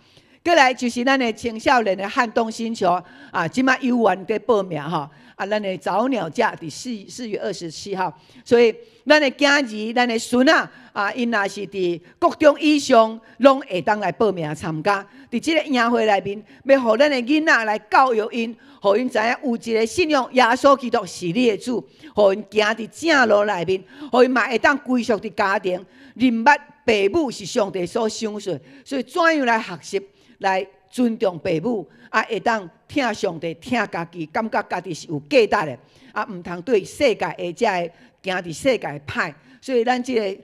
過來就是咱的青少年的撼動星球啊，這馬有緣佇報名吼啊，咱的早鳥價佇4月27號，所以咱的囝兒、咱的孫仔啊，𪜶若是佇國中以上，攏會當來報名參加。佇這個營會內面，欲予咱的囡仔來教育𪜶，予𪜶知影有一个信仰耶穌基督是你的主，予𪜶行佇正路內面，予𪜶嘛會當歸屬佇家庭，認捌爸母是上帝所賞賜，所以怎樣來學習來尊重爸母，啊，會當疼上帝、疼家己，感覺家己是有價值的，啊，毋通對世界的這个行佇世界歹。所以咱這个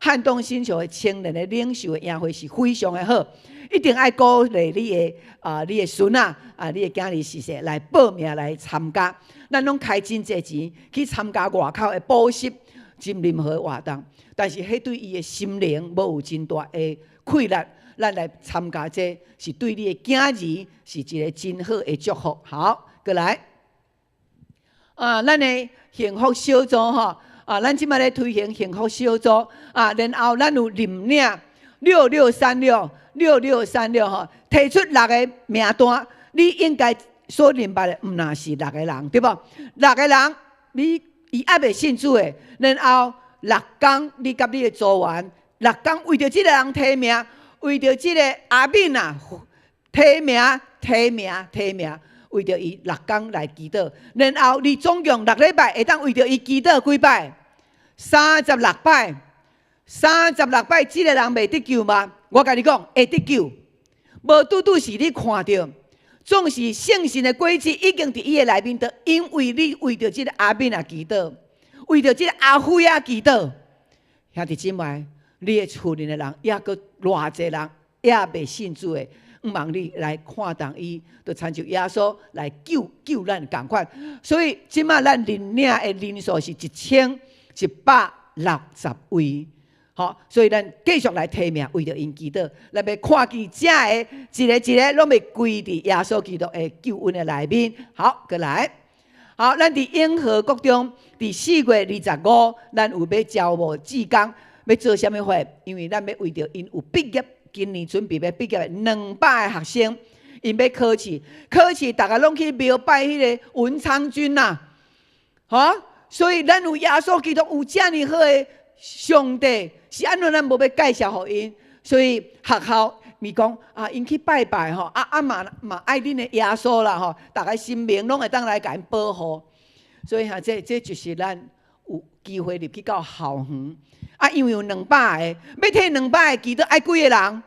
撼動星球的青年的領袖的營會是非常的好，一定愛鼓勵你的孫仔啊，你的囝兒是說來報名來參加。咱攏開真濟錢去參加外口的補習，真任何活動，但是彼對伊的心靈無有真大的氣力。咱來參加這是對你的囝兒是一个真好的祝福。好，過來啊，咱的幸福小組吼。啊，咱這馬咧推行幸福小組啊，然後咱有認領66366636吼，提出六个名單，你應該所認捌的毋若是六个人，對無？六个人，你伊猶未信主的，然後六工你佮你的組員，六工為著這个人提名，為著這个阿敏啊，提名提名提名。為著伊六工來祈禱，然後你總共六禮拜會當為著伊祈禱幾擺？36擺，36擺，這个人袂得救嗎？我共你講，會得救。無拄拄是你看著，總是聖神的果子已經佇伊的內面，就因為你為著這个阿敏啊祈禱，為著這个阿輝啊祈禱，兄弟姊妹，你的厝裡的人，猶閣偌濟人猶未信主的。毋望你來看重伊，就親像耶穌來救救咱仝款。所以這馬咱認領的人數是1160位，好，所以咱繼續來提名，為著𪜶祈禱，咱欲看見遮个一个一个攏欲歸佇耶穌基督的救恩的內面。好，過來，好，咱佇永和國中，佇4月25，咱有欲招募志工，欲做啥物貨？因為咱欲為著𪜶有畢業。今年準備欲畢業的200个學生，𪜶欲考試，考試逐个攏去廟拜彼个文昌君呐，哈！所以咱有耶穌基督，有遮爾好的上帝，是按怎咱無欲介紹予𪜶？所以學校咪講啊，𪜶去拜拜吼，啊啊嘛嘛愛恁的耶穌啦吼，逐个神明攏會當來共𪜶保護。所以哈，這就是咱有機會入去到校園。啊，因為有兩百个，欲替兩百个祈禱，愛幾个人？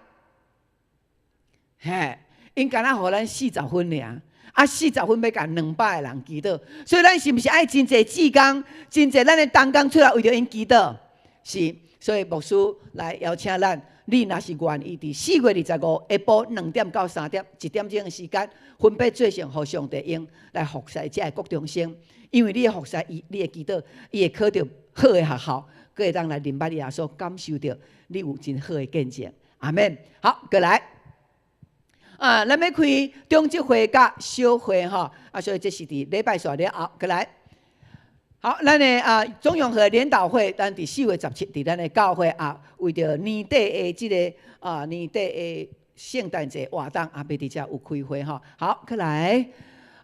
嘿，𪜶敢若予咱40分爾，啊，四十分欲共兩百个人祈禱，所以咱是毋是愛真濟志工，真濟咱的同工出來為著𪜶祈禱？是，所以牧師來邀請咱，你若是願意佇4月25下晡2點到3點，1點鐘的時間，分別做聖，予上帝用來服侍遮的國中生，因為你的服侍伊，你的祈禱，伊會考著好的學校，閣會當來認捌耶穌，感受著你有真好的見證。阿們。好，過來。啊，咱欲開長執會佮小會吼，啊，所以這是佇禮拜煞了後，過來。好，咱的啊中永和聯禱會，咱佇4月17，佇咱的教會啊，為著年底的這个啊年底的聖誕節活動啊，欲佇遮有開會吼。好，過來。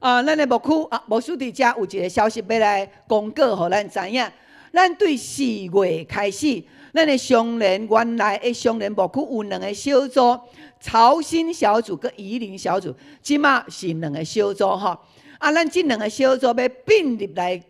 啊，咱的牧區啊，牧師佇遮有一个消息欲來公告，予咱知影。咱對四月開始，咱的雙連原來的雙連牧區有兩个小組，潮新小組佮宜林小組，這馬是兩个小組吼。啊，咱這兩个小組欲併入來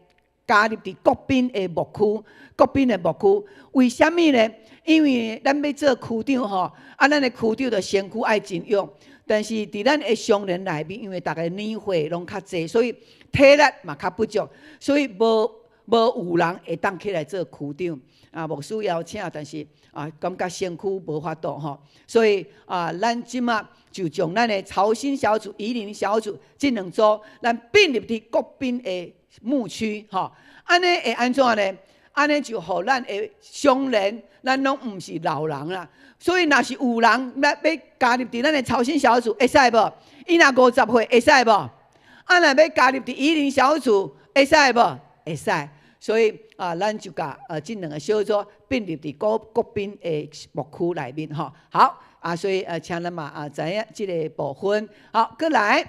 加入佇國賓的牧區，國賓的牧區，為啥物呢？因為咱欲做區長吼，啊，咱的區長就身軀愛真勇，但是佇咱的雙連內面，因為逐个年歲攏較濟，所以體力嘛較不足，所以無有人會當起來做區長。啊，牧師邀請，但是啊，感覺身軀無法度吼，所以啊，咱這馬就將咱的潮新小組、宜林小組這兩組，咱併入佇國賓的牧區吼。按呢會按怎呢？按呢就予咱的雙連，咱攏毋是老人啦。所以若是有人欲加入佇咱的潮新小組，會使無？伊若50歲會使無？啊，若欲加入佇宜林小組，會使無？會使。所以啊，咱就共這兩个小組併入佇國國賓的牧區內面吼。好啊，所以請咱嘛啊知影這个部分。好，閣來，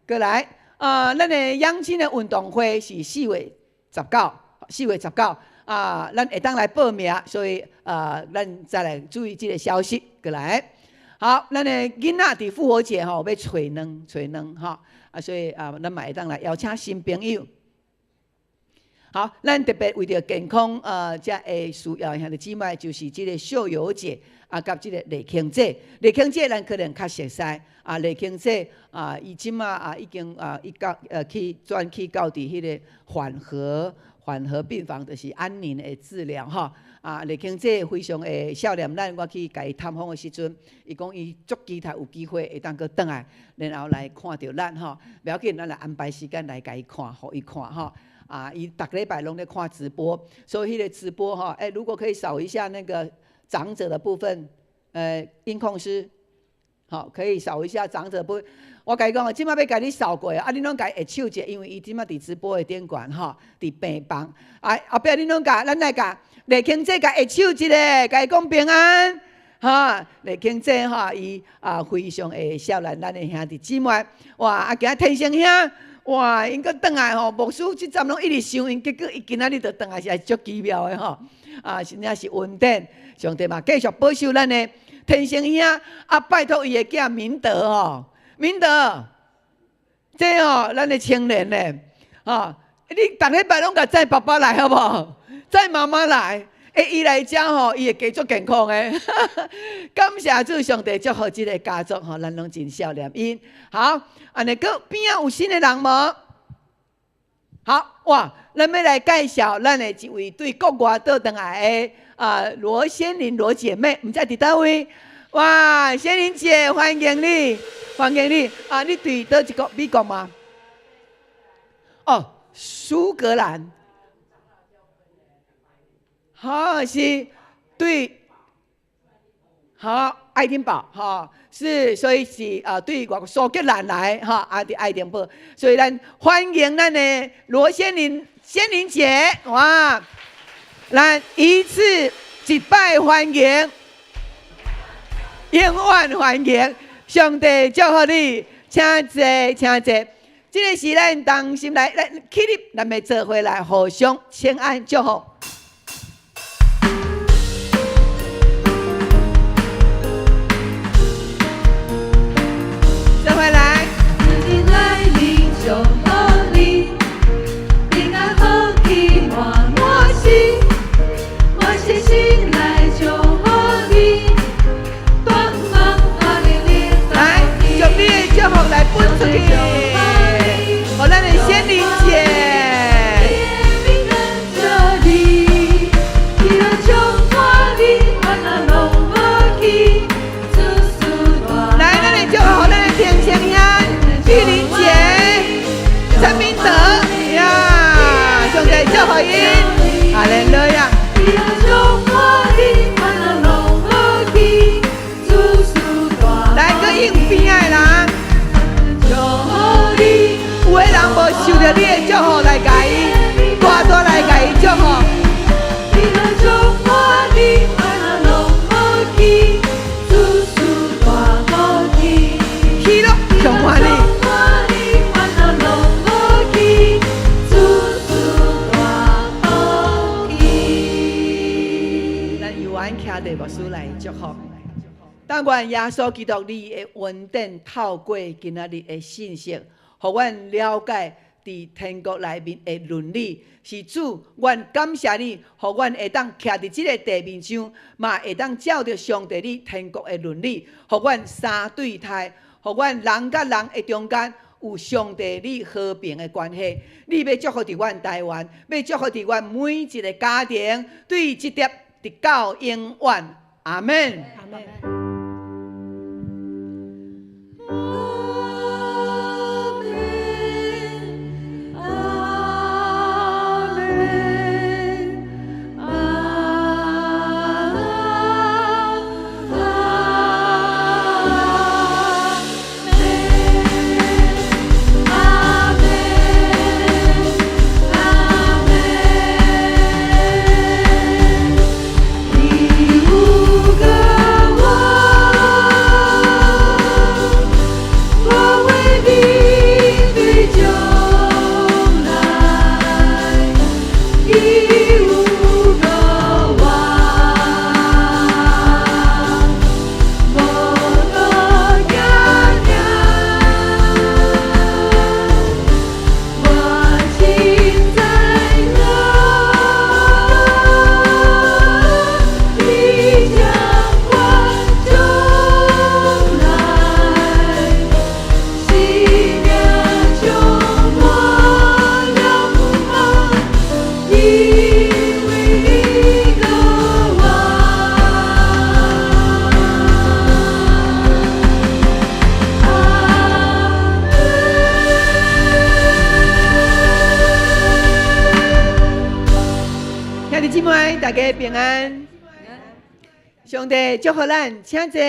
閣來，啊，咱的養親的運動會是4月19，4月19啊，咱會當來報名，所以啊，咱再來注意這个消息。閣來，好，咱的囡仔佇復活節吼欲揣卵，揣卵吼，啊，所以啊，咱嘛會當來邀請新朋友。好，咱特別為著健康，才會需要兄弟姊妹，就是這个秀友姐啊，佮這个麗卿姐。麗卿姐咱可能較熟似，啊，麗卿姐啊，伊這馬啊已經啊，伊到去轉去到佇彼个緩和病房，就是安寧的治療吼。啊，麗卿姐非常會少年咱，我去共伊探訪的時陣，伊講伊足期待有機會會當閣轉來，然後來看著咱吼。無要緊，咱來安排時間來共伊看，予伊看吼。啊，伊逐禮拜攏咧看直播，所以彼个直播吼，欸，如果可以掃一下那個長者的部分，音控師，好，可以掃一下長者部分。我共伊講，這馬欲共你掃過，啊，你攏共伊握手者，因為伊這馬佇直播的頂懸吼，佇病房。啊，後壁你攏共，咱來共麗卿姐共握手一下，共伊講平安。哈，麗卿姐吼，伊啊非常會少年咱的兄弟姊妹，哇，啊，今仔天生兄。哇！𪜶閣轉來吼，牧師這陣攏一直想𪜶，結果伊今仔日就轉來，是足奇妙的吼。啊，真正是恩典，上帝嘛繼續保守咱的天生兄，啊，拜託伊的囝明德吼，明德，這吼咱的青年呢，吼，你逐禮拜攏共載爸爸來好無？載媽媽來，欸，伊來遮吼，伊會加足健康的。感謝主上帝祝福這个家族吼，咱攏真少年𪜶。好，按呢閣邊仔有新的人無？好哇，咱欲來介紹咱的一位對國外倒轉來的啊羅仙玲羅姐妹，毋知佇佗位？哇，仙玲姐，歡迎你，歡迎你啊！你對佗一國？美國嗎？哦，蘇格蘭。好，是，對，好，愛丁堡，哈，是，所以是啊，對外國蘇格蘭來，哈，啊，佇愛丁堡，所以咱歡迎咱的羅仙玲仙玲姐，哇，咱一次一擺歡迎，永遠歡迎，上帝祝福你，請坐，請坐，這个是咱同心來來起立，咱欲做伙來互相請安祝福。做伙來。來臨祝福你，平安福氣滿滿心，我誠心來祝福你，大夢哈利來，將你的祝福來分出去，予咱的仙玲姐。平安這裡，祈禱祝受著你的祝福來共伊，大大來共伊祝福。你若充滿你，煩惱攏無去，事事大好去。喜樂充滿你。充滿你，煩惱攏無去，事事大好去。咱由阮徛佇牧師來祝福。但願耶穌基督你的恩典透過今仔日的信息，予阮了解佇天國內面的倫理。是主，阮感謝你，予阮會當徛佇這個地面上，嘛會當照著上帝你天國的倫理，予阮相對待，予阮人佮人的中間有上帝你和平的關係。你欲祝福佇阮台灣，欲祝福佇阮每一个家庭，對這粒直到永遠。阿們。阿們。阿們，阿們，阿阿們，阿們，阿們。伊有個我，我會面對將來。伊有個我，無閣驚驚。我真知影，你掌管將來，生命充滿了盼望，因為你個我。阿們。兄弟姊妹，大家平安。上帝祝福咱，請坐。